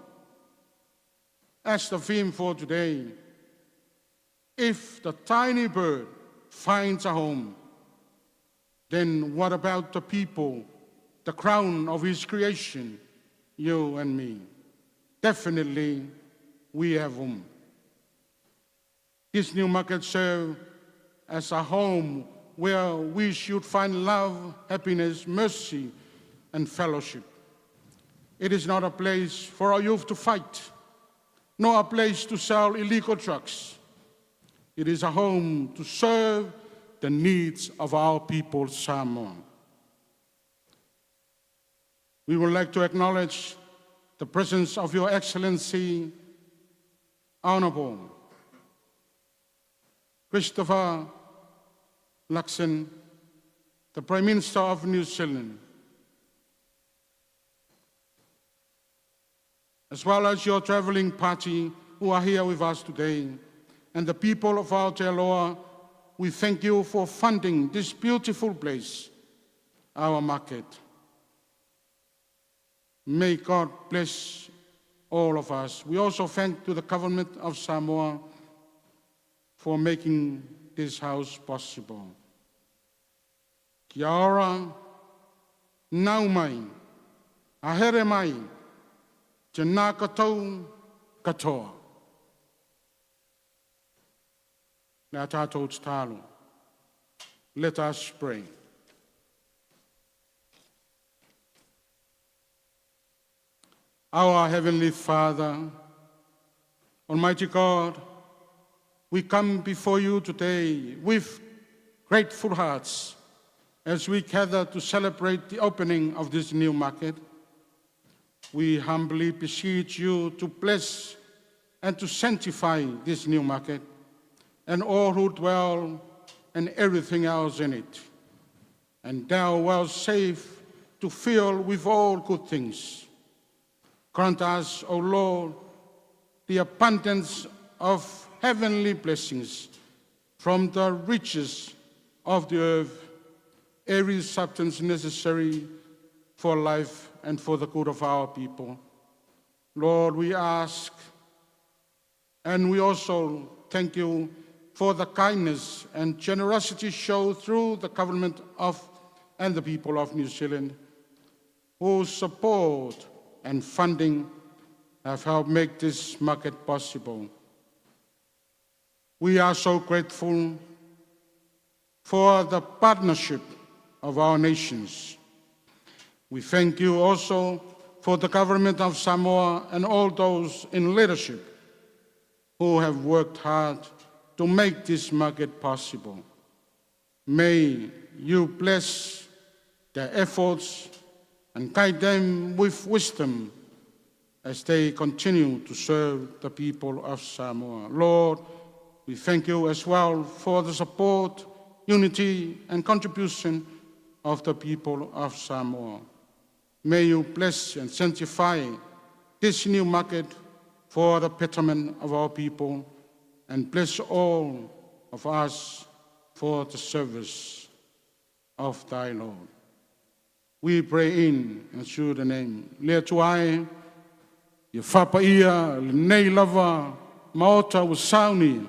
As the theme for today, if the tiny bird finds a home, then what about the people, the crown of his creation, you and me? Definitely, we have home. This new market serves as a home where we should find love, happiness, mercy, and fellowship. It is not a place for our youth to fight, nor a place to sell illegal drugs. It is a home to serve the needs of our people, Samoa. We would like to acknowledge the presence of Your Excellency, Honorable Christopher Luxon, the Prime Minister of New Zealand, as well as your traveling party who are here with us today, and the people of Aotearoa, we thank you for funding this beautiful place, our market. May God bless all of us. We also thank to the government of Samoa for making this house possible. Kia ora, nau mai, ahere mai, tēnā koutou katoa. Le a tātou tatalo. Let us pray. Our Heavenly Father, Almighty God, we come before you today with grateful hearts as we gather to celebrate the opening of this new market. We humbly beseech you to bless and to sanctify this new market and all who dwell and everything else in it. And thou vouchsafe to fill with all good things. Grant us, O Lord, the abundance of heavenly blessings from the riches of the earth, every substance necessary for life and for the good of our people. Lord, we ask and we also thank you for the kindness and generosity shown through the government of and the people of New Zealand, whose support and funding have helped make this market possible. We are so grateful for the partnership of our nations. We thank you also for the government of Samoa and all those in leadership who have worked hard to make this market possible. May you bless their efforts and guide them with wisdom as they continue to serve the people of Samoa. Lord, we thank you as well for the support, unity, and contribution of the people of Samoa. May you bless and sanctify this new market for the betterment of our people and bless all of us for the service of thy Lord. We pray in and through the name. Le Atua e, ia faapaia lenei lava maota ua saunia,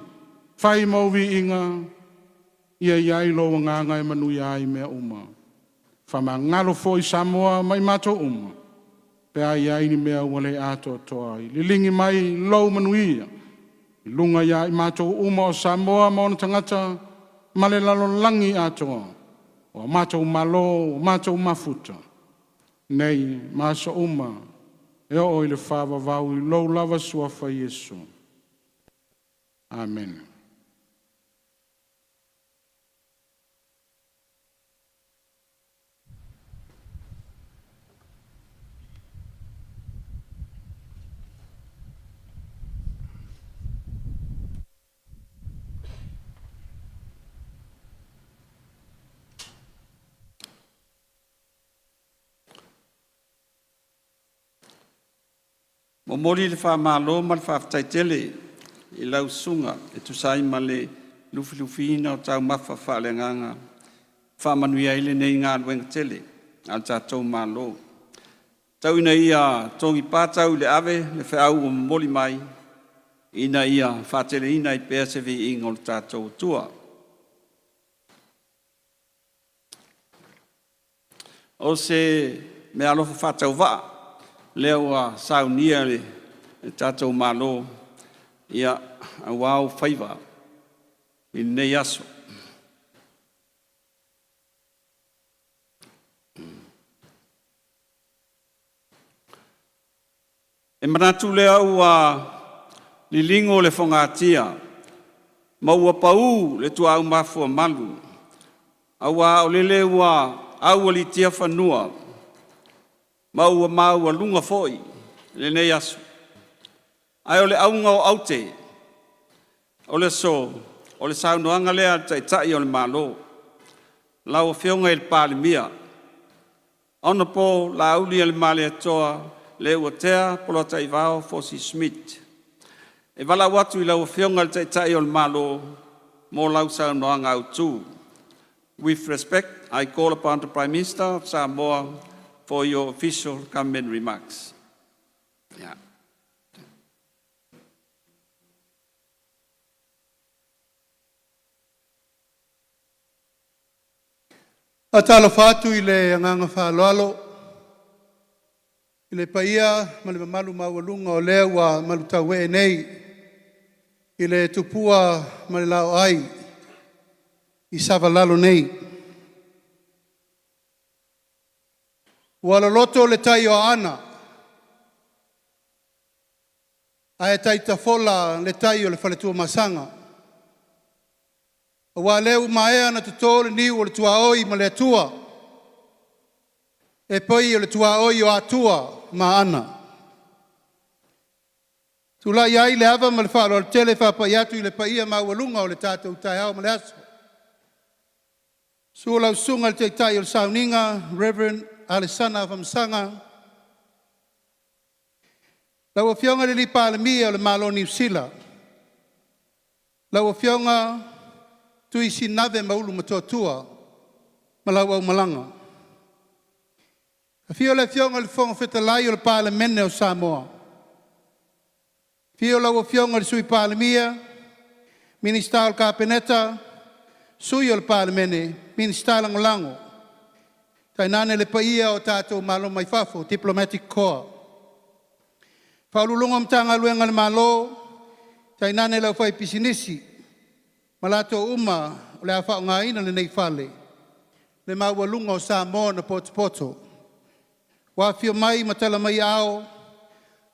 fai ma ou viiga, ia i ai lou agaga e manuia ai mea uma. Faamagalo foi Samoa ma i matou uma. pe a i ai ni mea ua le atoatoa ai. Liligi mai lou manuia i luga ia i matou uma o Samoa ma ona tagata ma le lalolagi atoa, o a matou malo, o matou mafuta, nei ma aso uma e oo i le faavavau i lou lava Suafa Iesu. Amene. Momoli le faamalo ma le faafetai tele i lau Susuga e tusa ai ma le lufilufiina o taumafa faaleagaga e faamanuia ai lenei galuega tele a le tatou Malo. Tau ina ia togipa tau i le ave le feau ua momoli mai ina ia faateleina ai pea se viiga o le tatou Atua. O se meaalofa faatauvaa lea ua saunia e le tatou Malo, ia, aua ou faiva i lenei aso. E manatu lea ua liligo le fogatia ma ua pau le tuaau mafuamalu, aua o lele ua aualiitia fanua ma ua maualuga foi lenei aso. Ae o le auga o aute o le aso, o le saunoaga lea a le Taitai o le Malo, lau Afioga i le Palemia, Honorable Laaulialemalietoa Leuatea Polataivao Fosi Smith. E valaau atu i lau Afioga i le Taitai o le Malo mo lau saunoaga autu. With respect, I call upon the Prime Minister of Samoa for your official government remarks. Yeah. Faatalofa atu i le agaga faaaloalo i le paia ma le mamalu maualuga o lea ua malutauee nei i le tupua ma le laoai i Savalalo nei. Ua loloto le tai o Aana ae taitafola le tai o le Faletuamasaga, aua o lea ua maea ona toto le niu o le tuaoi ma le Atua e pei o le tuaoi o Atua ma Aana. E tulai ai le ava ma le faaaloalo tele e faapai atu i le paia maualuga o le tatou taeao ma le aso. Susu lau Susuga i le Taitai o le Sauniga Reverend Alesana Afamasaga, lau Afioga i le Palemia o le Malo o Niu Sila, lau Afioga Tuisinave Maulu Motootua ma lau aumalaga. Afio le Afioga i le Fofoga Fetalai o le Palemene o Samoa, afio lau Afioga i le Sui Palemia, Minisita o le Kapeneta, Sui o le Palemene, Minisita Lagolago, tainane le paia o tatou malo mai fafo, Diplomatic Corps. Ofisa Sili o Pulega o Matagaluega a le Malo, tainane le aufaipisinisi ma latou uma o le a faaaogaina lenei fale, le maualuga o Samoa na potopoto, ua afifio mai ma tala mai aao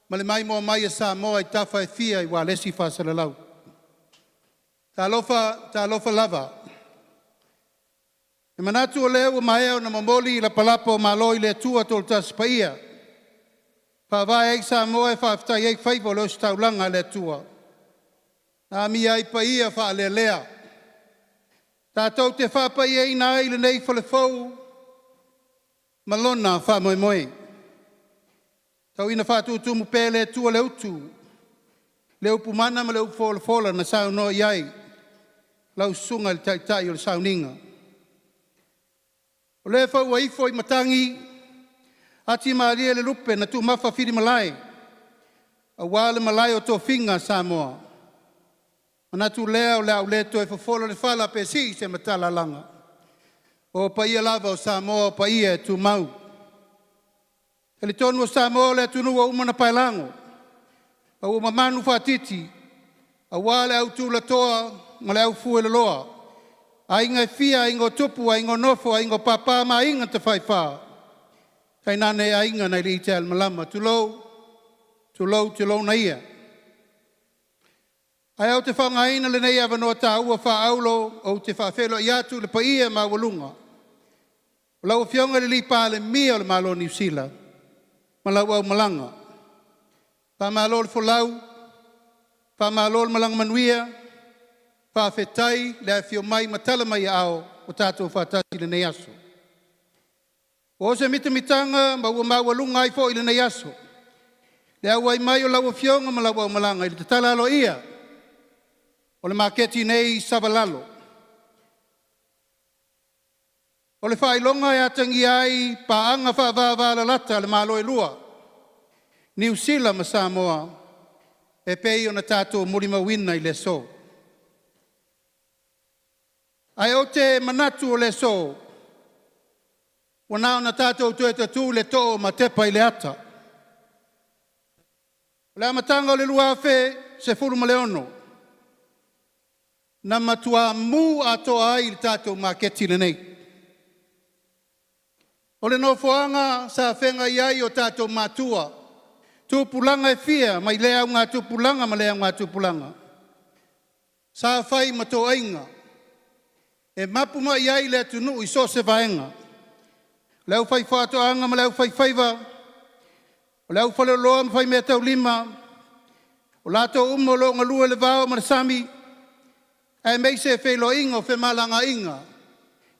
ma le maimoa mai a Samoa i tafa e fia i ualesi faasalalau. Talofa, talofa lava. E manatu o lea ua maea ona momoli lapalapa o malo i le Atua Toatasi Paia, e faavae ai Samoa e faafetai ai faiva o le ositaulaga a le Atua, na amia ai paia faalealea, tatou te faapaiaina ai lenei fale fou ma lona faamoemoe. Tau ina faatutumu pea e le Atua le utu, le upu mana ma le upu folafola na saunoa i ai lau Susuga i le Taitai o le Sauniga. O le foi ua ifo i matagi, atimalie le lupe na tumafa filimalai aua le malae o tofiga a Samoa. Manatu lea o le a ou le toe fofola le fala pe sii se matalalaga, o paia lava o Samoa o paia e tumau. Talitonu o Samoa o le atunuu ua uma ona paelago, ma ua mamanu faatiti, aua le au tulatoa ma le au fueloloa, aiga e fia, aiga o tupu, aiga o nofo, aiga o papa ma aiga na tafaifa, tainane aiga nai le ita a le malama, tulou, tulou, tulouna ia. Ae ou te faaaogaina lenei avanoa taua faaauro ou te faafeiloai atu i le paia maualuga o lau Afioga i le Palemia o le Malo o Niu Sila ma lau aumalaga. Faamalo le folau, faamalo le malaga manuia, faafetai le afio mai ma tala mai aao ua tatou faatasi i lenei aso. Ua o se mitamitaga ma ua maualuga ai foi lenei aso le auai mai o lau Afioga ma lau aumalaga i le tatala aloaia o le maketi nei i Savalalo. O le faailoga e atagia ai paaga faavavalalata a le Malo e lua, Niu Sila ma Samoa, e pei ona tatou molimauina i le aso. Ae ou te manatu o le aso, ua na ona tatou toe tatu le too ma tepa i le ata. O le amataga o le 2016, na matua mu atoa ai le tatou maketi lenei. O le nofoaga sa feagai ai o tatou matua, tupulaga e fia mai lea augatupulaga ma lea augatupulaga, sa fai ma toaiga, e mapu mai ai le atunuu i so o se vaega, le aufaifaatoaga ma le aufaifaiva, o le aufaleoloa ma faimeataulima, o latou uma o lo o galue i le vao ma le sami, aemaise feiloaiga o femalagaaiga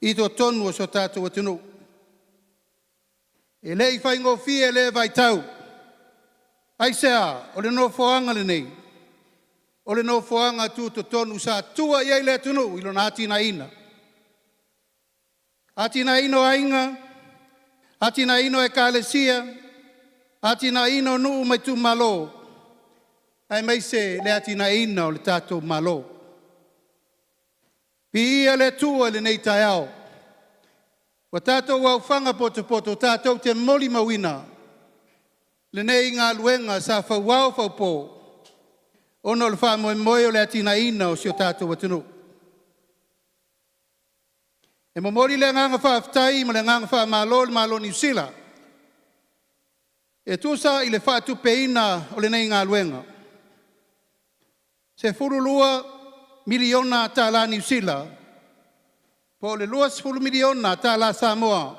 i totonu o si o tatou atunuu. E le i faigofie lea vaitau. Aisea? O le nofoaga lenei, o le nofoaga tutotonu sa tua i ai le atunuu i lona atinaeina. Atinaeina o aiga, atinaeina o ekalesia, atinaeina o nuu ma itumalo, aemaise le atinaeina o le tatou Malo. Viia le Atua i lenei taeao, ua tatou aofaga potopoto tatou te molimauina lenei galuega sa fauao faupo ona o le faamoemoe o le atinaeina o si o tatou atunuu. E momoli le agaga faafetai ma le agaga faamalo i le Malo o Niu Sila e tusa i le faatupeina o lenei galuega. $12 miliona tala Niu Sila po o le $20 miliona tala Samoa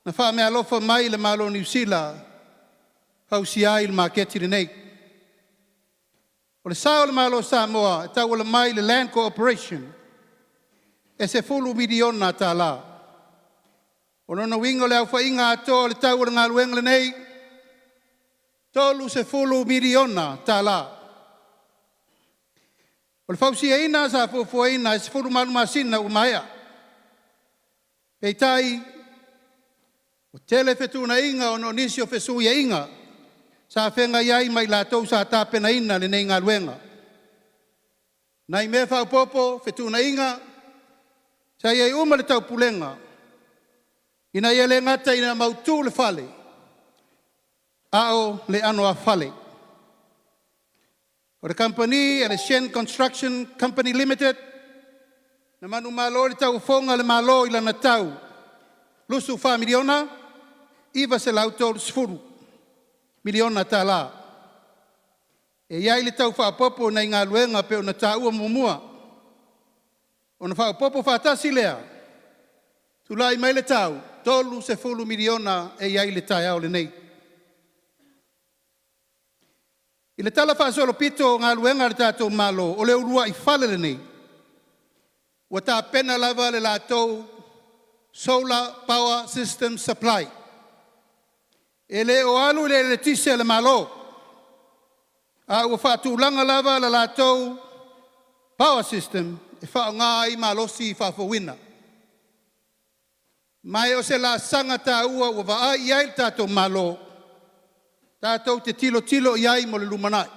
na faameaalofa mai le Malo o Niu Sila fausia ai le maketi lenei. O le sao o le Malo o Samoa e tauala mai i le Land Corporation e $10 miliona tala. O lona uiga o le aofaiga atoa o le tau o le galuega lenei, $30 miliona tala. O le fausiaina sa fuafuaina e 18 masina ua maea. Peitai, ua tele fetuunaiga ona o nisi o fesuiaiga sa feagai ai ma i latou sa tapenaina lenei galuega. Nai mea faaopoopo, fetuunaiga, sa i ai uma le taupulega ina ia le gata ina mautu le fale, a o le anoāfale. O le kamupani a le Shen Construction Company Limited na manumalo i le tauofoga a le Malo i lana tau $24 miliona $930 miliona tala. E i ai le tau faaopoopo o nai galuega pei ona taua muamua, ona faaopoopo faatasi lea, tulai mai le tau $30 miliona e i ai le taeao lenei. I le talafaasolopito o galuega a le tatou Malo, o le uluai fale lenei ua tapena lava le latou solar power system supply. E le o alu i le eletise a le Malo, a ua faatulaga lava le latou power system e faaaoga ai malosi faafouina. Ma o se laasaga taua ua vaai i ai le tatou Malo, tatou te tilotilo i ai mo le lumanai.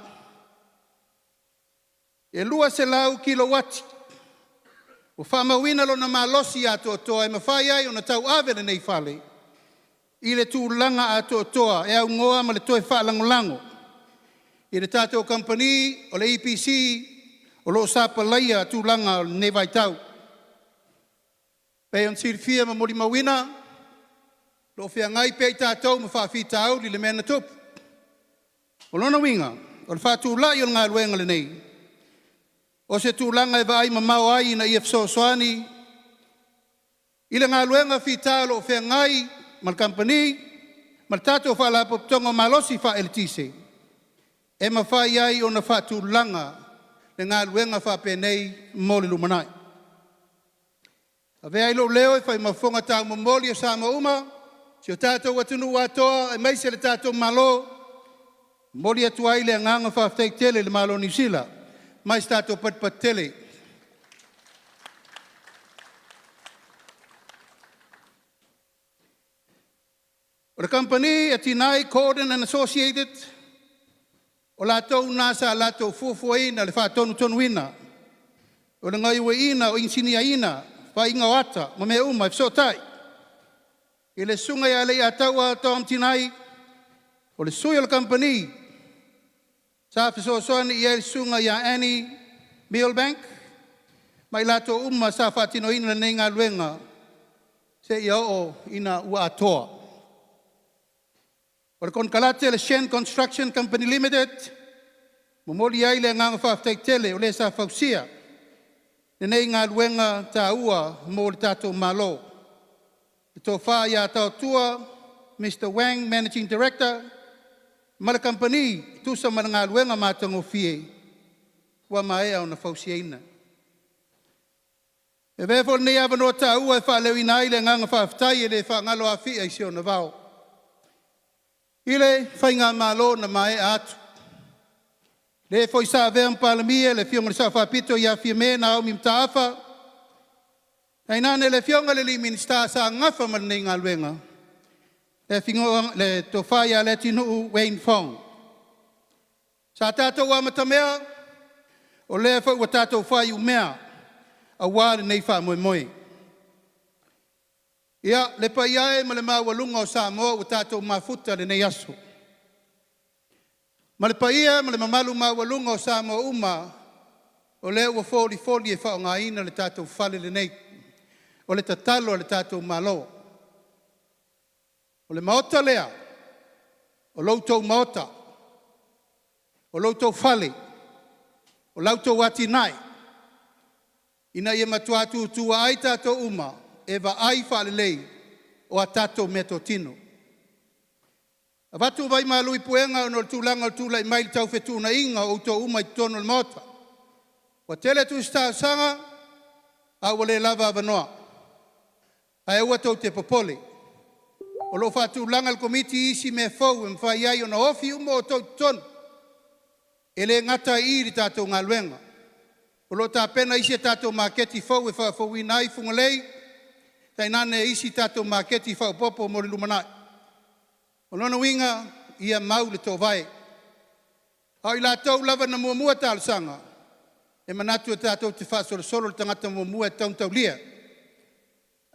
E 200 kilouati ua faamauina lona malosi atoatoa e mafai ai ona tauave lenei fale i le tulaga atoatoa e aunoa ma le toe faalagolago i le tatou kamupani o le EPC o lo o sapalaia tulaga o lenei vaitau. E pei ona silafia ma molimauina, o lo o feagai pea i tatou ma faafitauli i le mea na tupu. O lona uiga, o le faatulai o le galuega lenei, o se tulaga e vaaimamao ai ina ia fesoasoani i le galuega fita o lo o feagai ma le kamupani ma le tatou Faalapotopotoga o Malosi Faaeletise, e mafai ai ona faatulaga le galuega faapenei mo le lumanai. E avea ai lou leo e fai ma fofoga taumomoli o Samoa uma, si o tatou atunuu atoa aemaise le tatou Malo, e momoli atu ai le agaga faafetai tele i le Malo o Niu Sila mai se tatou patupatu tele. O le kamupani a Tinai Gordon and Associated, o latou na sa latou fuafuaina le faatonutonuina o le gaoioiina o inisinia faiga o ata ma mea uma e fesootai i le Susuga ia Leiataua Tom Tinai, o le sui o le kamupani sa fesoasoani i ai le Susuga ia Annie Millbank ma i latou uma sa faatinoina lenei galuega seia oo ina ua atoa. O le konekarate a le Shan Construction Company Limited, e momoli ai le agaga faafetai tele o le sa fausia lenei galuega taua mo le tatou Malo. Le Tofa ia Taotua Mr Wang Managing Director ma le kamupani e tusa ma le galuega matagofie ua maea ona fausiaina. E avea foi lenei avanoa taua e faaleoina ai le agaga faafetai e le faagalo Afia i si ona vao i le Faigamalo na maea atu, le foi sa avea ma Palemia le Afioga i le Sao Faapito ia Fiame Naomi Mataafa, tainane le Afioga i le Minisita sa nafa ma lenei galuega, le Tofa ia Leatinuu Wayne Fong. Sa tatou amatamea, o lea foi ua tatou faaiumea aua lenei faamoemoe. Ia, le paia e ma le maualuga o Samoa ua tatou mafuta i lenei aso, ma le paia ma le mamalu maualuga o Samoa uma o lea ua folifoli e faaaogaina le tatou fale lenei. O le tatalo a le tatou Malo, o le Maota lea, o lo outou Maota, o lo outou fale, o la outou atinae, ina ia matua tutua ai tatou uma e vaai faalelei o a tatou meatotino. E avatu vai malu i puega ona o le tulaga o le tulai mai i le tau fetuunaiga o outou uma i totonu o le Maota. Ua tele tusi talosaga a ua le lava avanoa. Ae aua tou te popole, o lo o faatulaga e le Komiti isi mea fou e mafai ai ona ofi uma outou i totonu. E le gata ai i i le tatou galuega. O lo o tapena isi a tatou maketi fou e faafouina ai Fugalei, tainane isi tatou maketi faaopoopo mo le lumanai. O lona uiga, ia mau le toovae. A o i latou lava na muamua talosaga, e manatu e tatou te faasolosolo le tagata muamua e tatau ona taulia.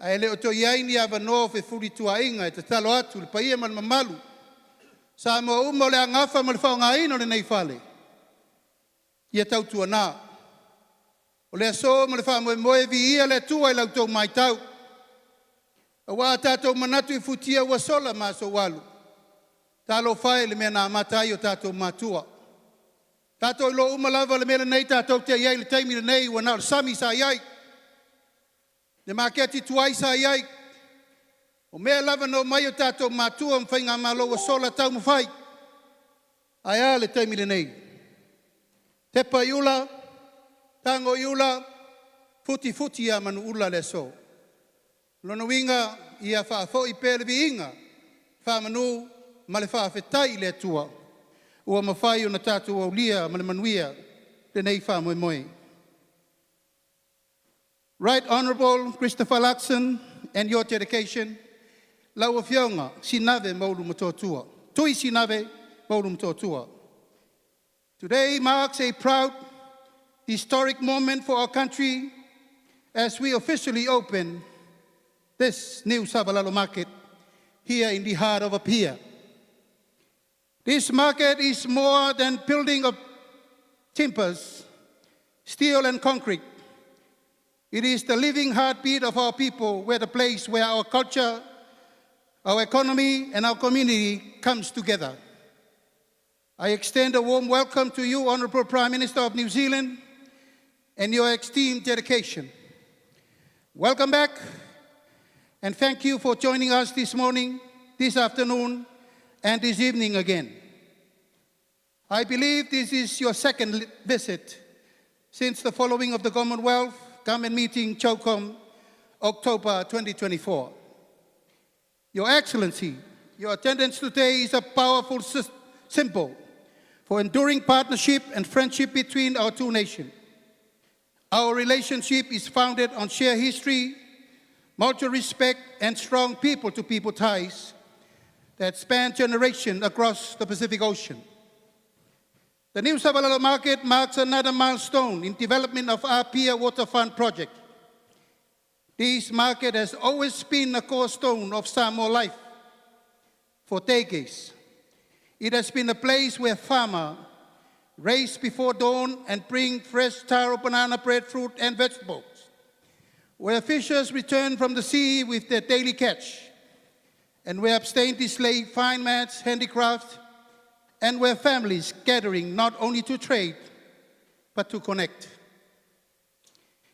Ae le o toe i ai ni avanoa o fefulituaaiga, e tatalo atu i le paia ma le mamalu o Samoa uma o le a nafa ma le faaaogaina o lenei fale, ia tautuana, o le aso ma le faamoemoe, viia le Atua i la outou matau, aua a tatou manatu i futia ua sola ma aso ua alu, talofa e i le mea na amata ai o tatou matua. Tatou iloa uma lava le mea lenei tatou te i ai i le taimi lenei, ua na o le sami sa i ai, le maketi tuai sa i ai, o mea lava na omai o tatou matua ma faigamalo ua sola taumafai. Ae a le taimi lenei? Tepa i ula, tago i ula, futifuti ia manuula le aso. O lona uiga, ia faafoi pea le viiga, faamanu ma le faafetai i le Atua ua mafai ona tatou aulia ma le manuia lenei faamoemoe. Right Honorable Christopher Luxon and your dedication, lau Afioga Sinave Maulu Motootua, Tui Sinave Maulu Motootua. Today marks a proud historic moment for our country as we officially open this new Savalalo market here in the heart of Apia. This market is more than building of timbers, steel and concrete. It is the living heartbeat of our people, where the place where our culture, our economy, and our community comes together. I extend a warm welcome to you, Honourable Prime Minister of New Zealand, and your esteemed dedication. Welcome back, and thank you for joining us this morning, this afternoon, and this evening again. I believe this is your second visit since the following of the Commonwealth Government meeting, CHOGM, October 2024. Your Excellency, your attendance today is a powerful symbol for enduring partnership and friendship between our two nations. Our relationship is founded on shared history, mutual respect, and strong people-to-people ties that span generations across the Pacific Ocean. The new Savalalo market marks another milestone in development of our Apia Waterfront project. This market has always been a cornerstone of Samoa life for decades. It has been a place where farmers race before dawn and bring fresh taro, banana, breadfruit, and vegetables, where fishers return from the sea with their daily catch, and where abstain display fine mats, handicraft, and where families gathering not only to trade, but to connect.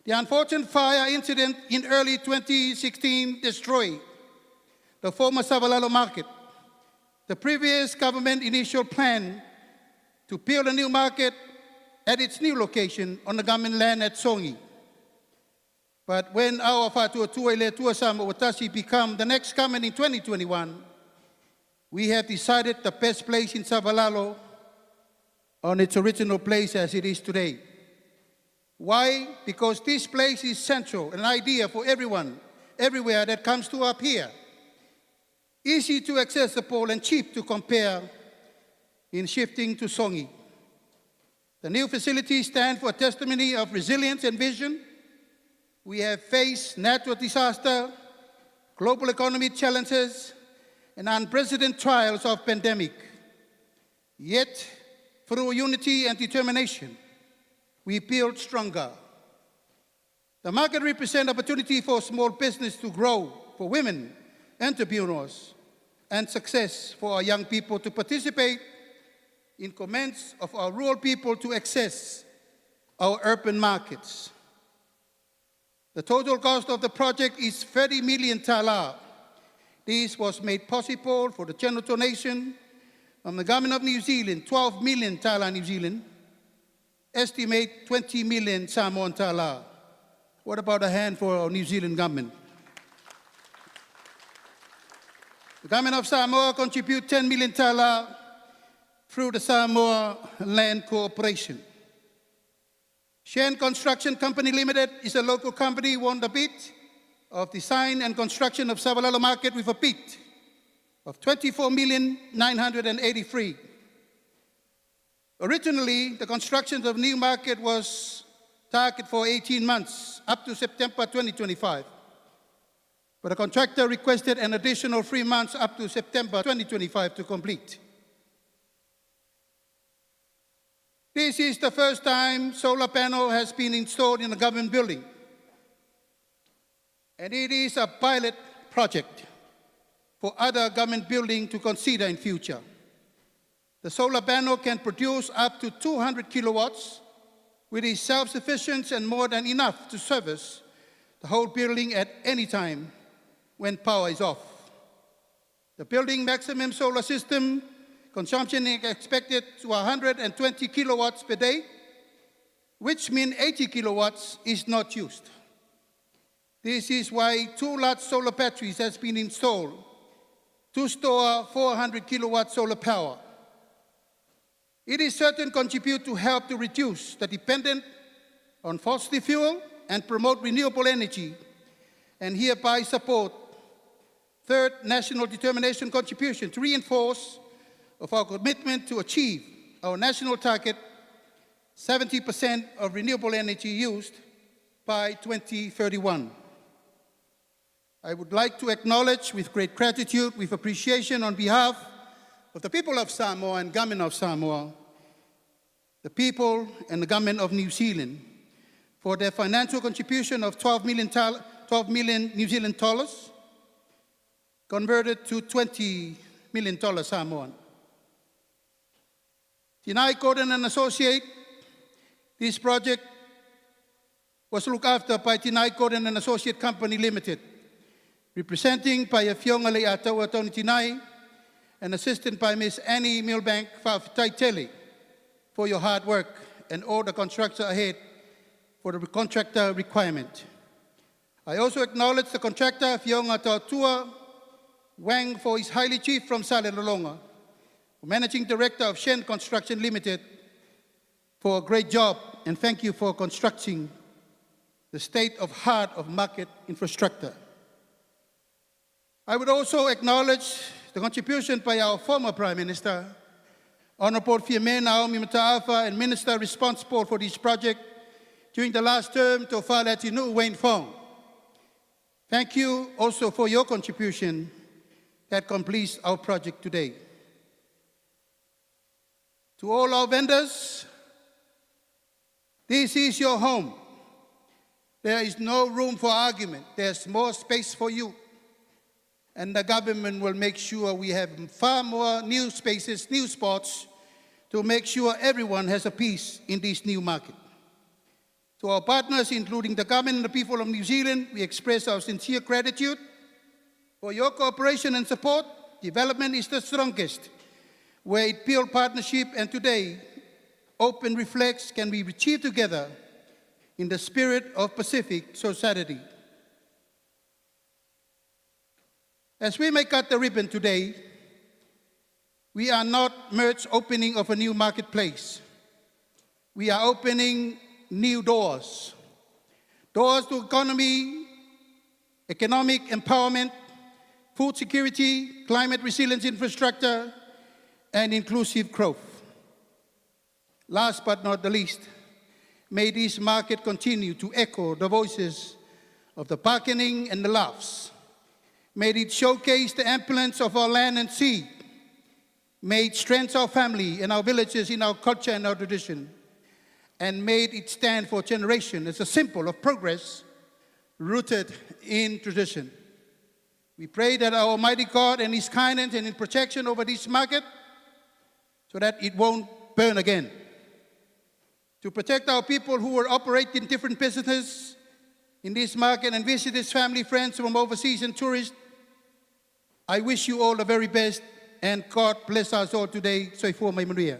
The unfortunate fire incident in early 2016 destroyed the former Savalalo market. The previous government initial plan to build a new market at its new location on the government land at Sogi. But when our Faatuatua i le Atua Samoa ua Tasi become the next government in 2021, we have decided the best place in Savalalo on its original place as it is today. Why? Because this place is central, an idea for everyone, everywhere that comes to Apia. Easy to accessible and cheap to compare in shifting to Sogi. The new facilities stand for a testimony of resilience and vision. We have faced natural disaster, global economy challenges, and unprecedented trials of pandemic. Yet, through unity and determination, we build stronger. The market represents opportunity for small business to grow, for women, entrepreneurs, and success for our young people to participate in commence of our rural people to access our urban markets. The total cost of the project is 30 million tala. This was made possible for the general donation from the government of New Zealand, 12 million tala New Zealand, estimate 20 million Samoan tala. What about a hand for our New Zealand government? The government of Samoa contribute 10 million tala through the Samoa Land Corporation. Shen Construction Company Limited is a local company won the bid of design and construction of Savalalo Market with a bid of 24,983. Originally, the construction of new market was targeted for 18 months, up to September 2025. But the contractor requested an additional 3 months up to September 2025 to complete. This is the first time solar panel has been installed in a government building. And it is a pilot project for other government buildings to consider in future. The solar panel can produce up to 200 kilowatts, which is self-sufficient and more than enough to service the whole building at any time when power is off. The building maximum solar system consumption is expected to 120 kilowatts per day, which means 80 kilowatts is not used. This is why two large solar batteries has been installed to store 400 kilowatt solar power. It is certain contribute to help to reduce the dependence on fossil fuel and promote renewable energy, and hereby support third national determination contribution to reinforce of our commitment to achieve our national target 70% of renewable energy used by 2031. I would like to acknowledge with great gratitude, with appreciation on behalf of the people of Samoa and government of Samoa, the people and the government of New Zealand for their financial contribution of 12 million New Zealand dollars, converted to $20 million Samoan. Tinai Gordon and Associate, this project was looked after by Tinai Gordon and Associate Company Limited, representing by Afioga Leiataua Tony Tinai and assisted by Ms. Annie Milbank Fa'afetai for your hard work and all the constructor ahead for the contractor requirement. I also acknowledge the contractor Fionga Tautua Wang for his highly chief from Salelologa, managing director of Shen Construction Limited, for a great job and thank you for constructing the state of heart of market infrastructure. I would also acknowledge the contribution by our former Prime Minister, Honorable Fiame Naomi Mataafa, and Minister responsible for this project during the last term, Tofa Leatinu'u Wayne Fong. Thank you also for your contribution that completes our project today. To all our vendors, this is your home. There is no room for argument. There's more space for you. And the government will make sure we have far more new spaces, new spots, to make sure everyone has a piece in this new market. To our partners, including the government and the people of New Zealand, we express our sincere gratitude for your cooperation and support. Development is the strongest where it builds partnership, and today, open reflects can be achieved together in the spirit of Pacific society. As we may cut the ribbon today, we are not merge opening of a new marketplace. We are opening new doors. Doors to economy, economic empowerment, food security, climate resilience infrastructure, and inclusive growth. Last but not the least, may this market continue to echo the voices of the bargaining and the laughs. May it showcase the ambience of our land and sea. May it strengthen our family and our villages in our culture and our tradition. And may it stand for generation as a symbol of progress rooted in tradition. We pray that our Almighty God and His kindness and His protection over this market so that it won't burn again. To protect our people who are operating different businesses in this market and visitors, family, friends from overseas and tourists, I wish you all the very best and God bless us all today. Soifua ma ia manuia.